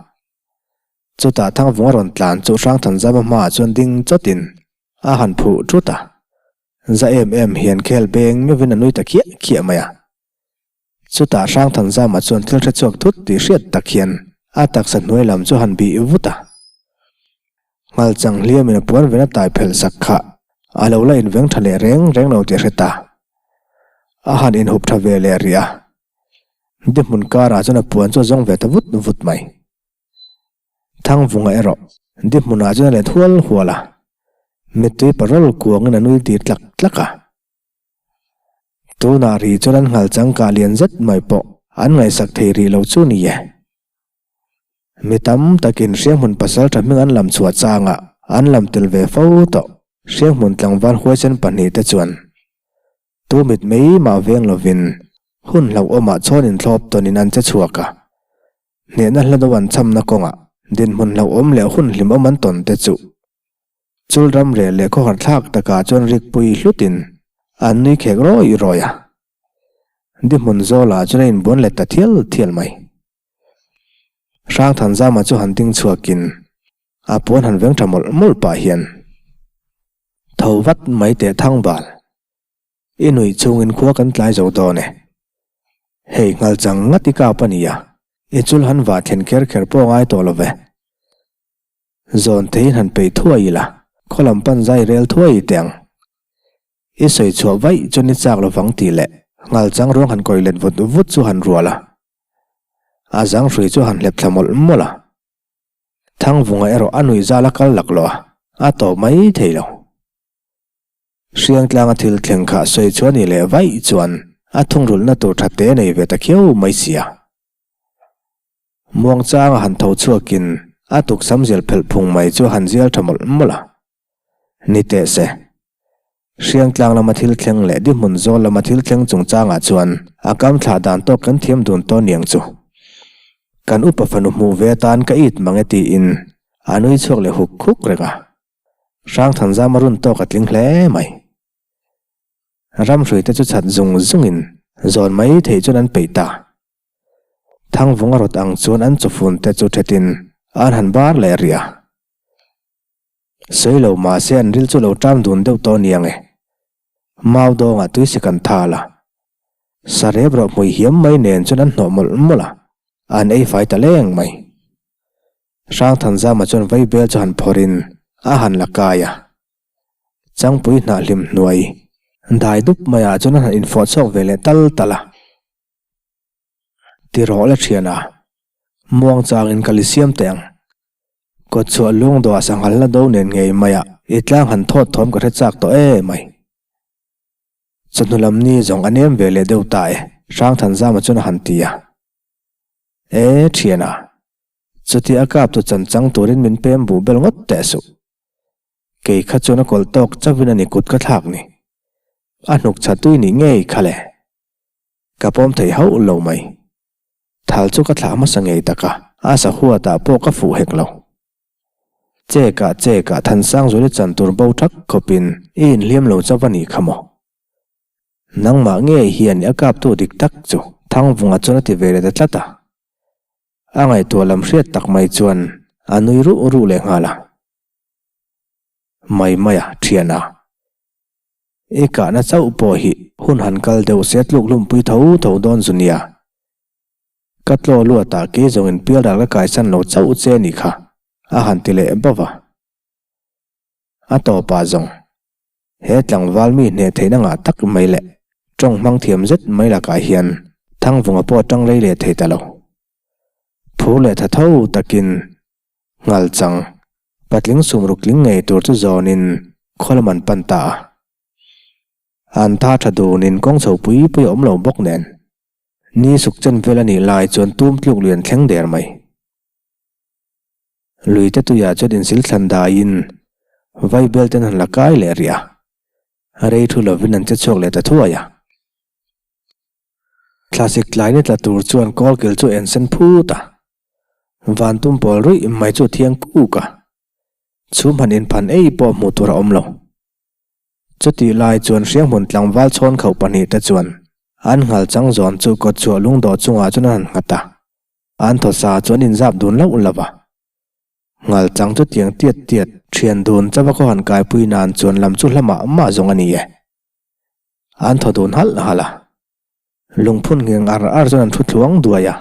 Chutah Thangvunga rawn tlan chu Hrangthanzama hmaah chuan ding chawtin a han phuh thut a. Za em em hian khel beng meuhin a nui ta khiah khiah mai a. Chutah Hrangthanzama chuan thil hre chhuak thut tih hriat tak hian a taksa hnuai lam chu han bih vut a. Nghalchang hliamin a puan ven a tai phelh sak kha a lo la inveng tha leh reng reng lo tih a hre ta. A han inhup tha ve leh rih a. Di hmun karah chuan a puan chu a zawng ve ta vut vut mai. Thangvunga erawh di hmunah chuan a let hual hual a. Mittui parawl kuangin a nui tir tlak tlak a. Tunah ri chuan an nghal changkah lian zet mai pawh. An ngaihsak thei rih lo chu ni e. Mi tam takin Hrianghmun pasalṭha hming an lam chhuah changa an lam tel ve fo tawh. Hrianghmun tlangval huaisen pahnihte chuan tu mit mai mah veng lovin hun hlauhawmah chhawn inthlawp tawnin an che chhuak a. Hnehna hla do an chhamna kawngah dinhmun hlauhawm leh hun hlimawm an tawn te chu Chul ram reh leh khawhar thlak takah chuan rikpui hlutin an nui khek rawih rawih a. Dihmun zawlah chuan a inbuan let ta thial thial mai. Hrangthanzama chu han ding chhuakin a puan han veng tha mawlh mawlh pah hian tho vat mai teh Thangval, i nuih chungin khua kan tlai zo dawn e. Hei nghalchang ngat i kap a nia, i chul han vah thlen kher kher pawh a ngai tawh lo ve. Zawn theiin han peih thuai ila, khaw lam pan zai rel thuai teh ang. I sawi chhuah vaih chuan i chak lovang tih leh nghalchang ruang han kawi let vut vut chu han rual a. A zang hrui chu han hlep thla mawlh mawlh a. Thangvunga erawh a nuih zal a kal laklawh a, a tawp mai thei lo. Hriangtlanga thil thleng kha sawi chhuah ni leh vaih chuan a thungrulhna tur tha te nei ve ta khiau mai sia. Muangchanga han tho chhuakin a tuksam zel phelh phung mai chu a han zial tha mawlh mawlh a. Ni teh se. Hriangtlang lama thil thleng leh dihmun zawl lama thil thleng chungchangah chuan a kam thlah dan tawk kan thiam dun tawn niang chu. Kan upa fanu hmuh ve atan ka it mang e tiin a nui chhuak leh huk huk reng a. Hrangthanzama run tawk a tling hle mai. Ramhruite chu chhat zung zungin zawn mai theih chuan an peih ta. Thangvung a rawt ang chuan an chawfun te chu thetin an han bar leh rih a. Sawi lo mahse an ril chu lo ṭam dun deuh tawh aniang e. Mau dawngah tui si kan thal a. Sarep rawh hmui hiam mai nen chuan an hnawh mawlh mawlh a, an ei fai ta leng mai. Hrangthanzama chuan vaibel chu han phawrhin a han la kai a. Changpui hnah hlim hnuai dai dup maiah chuan a han infawh chhuak ve leh tal tal a. Ti rawh la thian a, muang changin ka li siam teh ang. Kawtchhuah lungdawh sanghal la do nen ngei mai a, i tlang han thawt thawm ka hre chak tawh e mai. Chawhnu lam ni zawng a nem ve leh deuh ta e, Hrangthanzama chuan a han ti a. E thian a, chuti a kap tu chan chang turin min pem buh bel ngawt teh suh. Kei kha chuan a kawlh tawk chauhin a ni kut ka thlak ni. A hnuk chha tui nih ngei kha le. Ka pawm thei hauh lo mai. Thal chu ka thlah hmasa ngei tak a, a sahuatah pawh ka fuh hek lo. Chekah chekah Thansangzuali chan tur bo thak khawpin i inhliam lo chauh a nih kha maw? Nangmah ngei hian i a kaptu dik tak chu Thangvunga chuan a ti ve leh ta tlat a. A ngaihtuah lam hriat tak mai chuan a nui ruh ruh leh nghal a. Mai maia thiana. I kahna chauh pawh hi hun han kal deuh se tluk hlumpui tho tho dawn zu nia. Ka tlaw luatah kei zawngin pialral ka kaisan lo chauh che a nih kha, a han ti leh bauh a. A tawpah zawng, he tlangval mi hneh theihna ngah tak mai leh tawng hmang thiam zet mai lakah hian Thangvunga pawh a tang rei leh thei ta lo. Phur leh tha tho takin Nghalchang, patling sumruk tling ngei tur chu zawnin khaw lam an pan ta a. An tha tha dunin kawng chho pui pui a awm lo bawk nen. Ni suk chen vel a nih lai chuan tum tluk lui an thleng der mai. Lui te tuiah chuan insil thlan daiin vaibel ten han la kai leh rih a. Rei thu lovin an che chhuak leh ta thuai a. Thlasik tlai ni tla tur chuan kawlkil chu en sen phut a. Van tum pawl ruih mai chu thiang kuk a. Chhum han inphan ei pawh hmuh tur a awm lo. Chutih lai chuan Hrianghmun tlangval chhawn khauh pahnihte chuan an nghal chang zawn chu kawtchhuah lungdawh chungah chuan an han nghat a. An thaw sa chu an inzap dun lauh lauh a. Nghal chang chu tiang tiat tiat thian dun chauh a khaw han kaipui nan chuan lam chu hla mah mah zawng a ni e. An thaw dun halh halh a. Lungphun ngheng ar ar chuan an thu thluang duai a.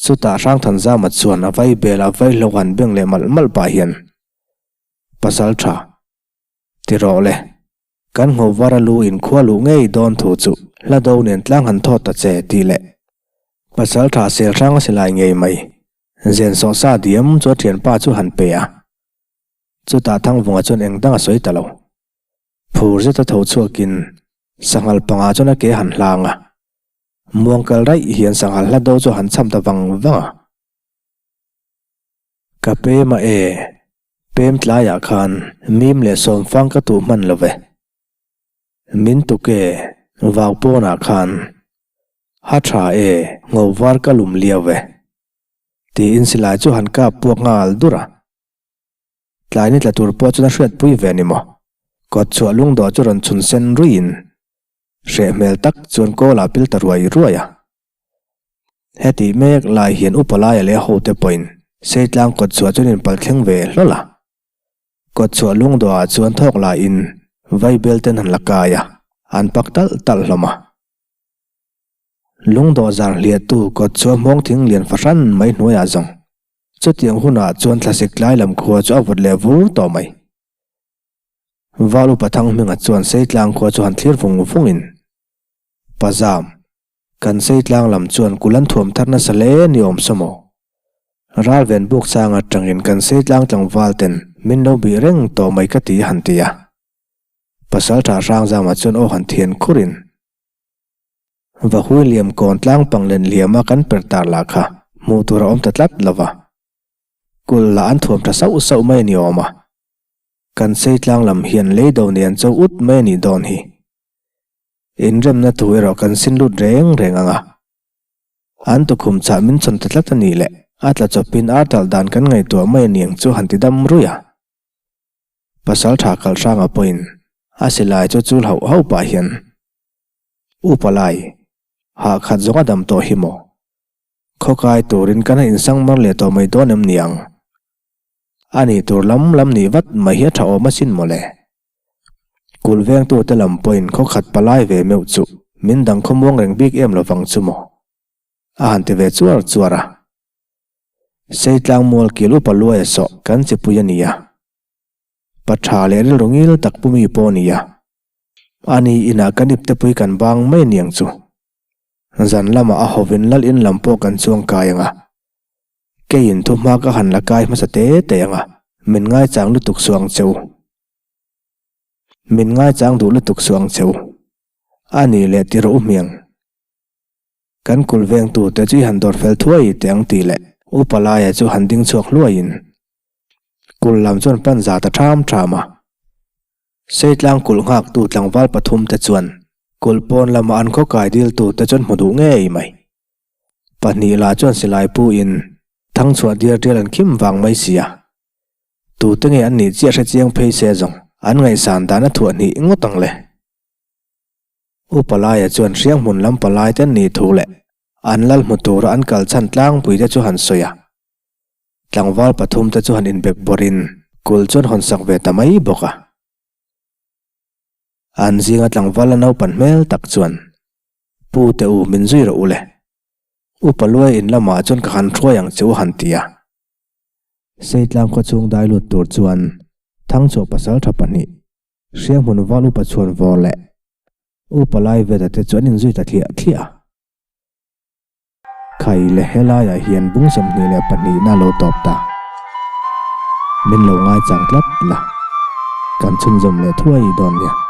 Chutah Hrangthanzama chuan a vai bel a vai hlo han beng leh malh malh pah hian, Pasal tha, ti rawh le, kan ngho var a lu in khua luh ngei dawn thu chu hla do nen tlang han thawt ta che tih leh Pasal tha sel hrang a silai ngei mai, zen sawh sa diam chu a thianpa chu han pe a. Chutah Thangvunga chuan eng dang a sawi ta lo. Phur zeta tho chhuakin sanghal pangah chuan a ke han hlang a. Muang kal raih hian sanghal hla do chu han cham ta vang vang a. Ka pem a e, pem tlaiah khan mim leh sawmfang ka tuh hman lo ve. Min tuk e, vau pawnah khan ha tha e, ngo var ka lum liau ve. Tiin silai chu han kap puak nghal dur a. Tlai ni tla tur pawh chuan a hriatpui ve ni maw? Kawt chhuah lungdawh chu rawn chhun sen ruiin hreh hmel tak chuan kawl ah pil ta ruai ruai a. Heti mek lai hian upa laia leh hote pawhin Seitlang kawt chhuah chuan inpal thleng ve hlawl a. Kawt chhuah lungdawh ah chuan thawk laiin vaibel ten han la kai a, an pak talh talh hlawm a. Lungdawh zar hliahtu kawt chhuah hmawng thing lian fahran mai hnuaiah zawng Chutiang hunah chuan thlasik tlai lam khua chu a vawt leh vur tawh mai. Val upa Thanghminga chuan Seitlang khua chu han thlir vung vungin, Pa Zam, kan Seitlang lam chuan kul an thuam thar nasa hle ni awm saw maw? Ralven buk chang atangin kan Seitlang tlangval ten min lo bih reng tawh mai ka ti a han ti a. Pasaltha Hrangzama chuan aw han thian khurin, Vahui liam kawn tlang pang len liama kan per tar lah kha hmuh tur a awm ta tlat lo va. Kulh lah an thuam tha sauh sauh mai a ni awm a. Kan sei tlang lam hian lei do nen cho ut mai a nih dawn hi. Inremna thu erawh kan sin lut reng reng ang a. An tukhum chah min chhawn ta tlat a nih leh a tla chawpin ar talh dan kan ngaihtuah mai a niang chu han ti dam ruih a. Pasal tha Kalhranga pawhin a silai chu chul hauh hauh pah hian U Palai, hah khat zawng a dam tawh hi maw? Khawkai turin kan han insang mar leh tawh mai dawn em ni ang? A nih tur lam lam nih vat mai hi a tha awm asin maw le. Kulh vengtute lam pawhin khaw khat palai ve meuh chu min dang khawmuang reng bik em lovang chu maw? A han ti ve chuar chuar a. Seitlang mual kil upa luaia sawh kan chipui a ni a. Pa tha leh rilru ngil tak pu mi pawh a ni a. Ani inah kan iptepui kan bang mai aniang chu. Zan lamah a hovin lal in lam pawh kan chuang kai ang a. Keiin thu hma ka han la kai hmasa te te ang a, min ngaichang lutuk suh ang che u. Min ngaichang duh lutuk suh ang che u. Ani leh ti rawh u hmiang. Kan kul vengtute chu i han dawr fel thuai teh ang tih leh Upa Laia chu han ding chhuak hluaiin kul lam chuan pan za ta ṭham ṭham a. Seitlang kulh nghaktu tlangval pathumte chuan kulh pawn lama an khaw kai diltute chuan hmu duh ngei mai. Pahnih lah chuan silai pu in thangchhuah diar tial an khim vang mai si a. Tute nge an nih chiah hre chiang phei se zawng an ngaihsan dan a thuah hnih ngawt ang le. Upa Laia chuan hriang hmun lam palai te an nih thu leh an lal hmu tura an kal chhan tlangpui te chu han sawi a. Tlangval pathum te chu han inbek bawrhin kul chuan hawn sak ve ta mai bawk a. An zinga tlangval la naupan hmel tak chuan, Pu te u min zui rawh u le. Upa Luai in lamah chuan ka han hruai ang che u han ti a. Seitlang khaw chhung dai lut tur chuan Thangchhuah pasaltha pahnih, Hrianghmun val upa chhuan vawr leh Upa Laiveta te chu an inzui ta thliah thliah a. Khai le helaiah hian bung 22 na lo tawp ta. Min lo ngaichang tlat la, kan chhunzawm leh thuai dawn nia.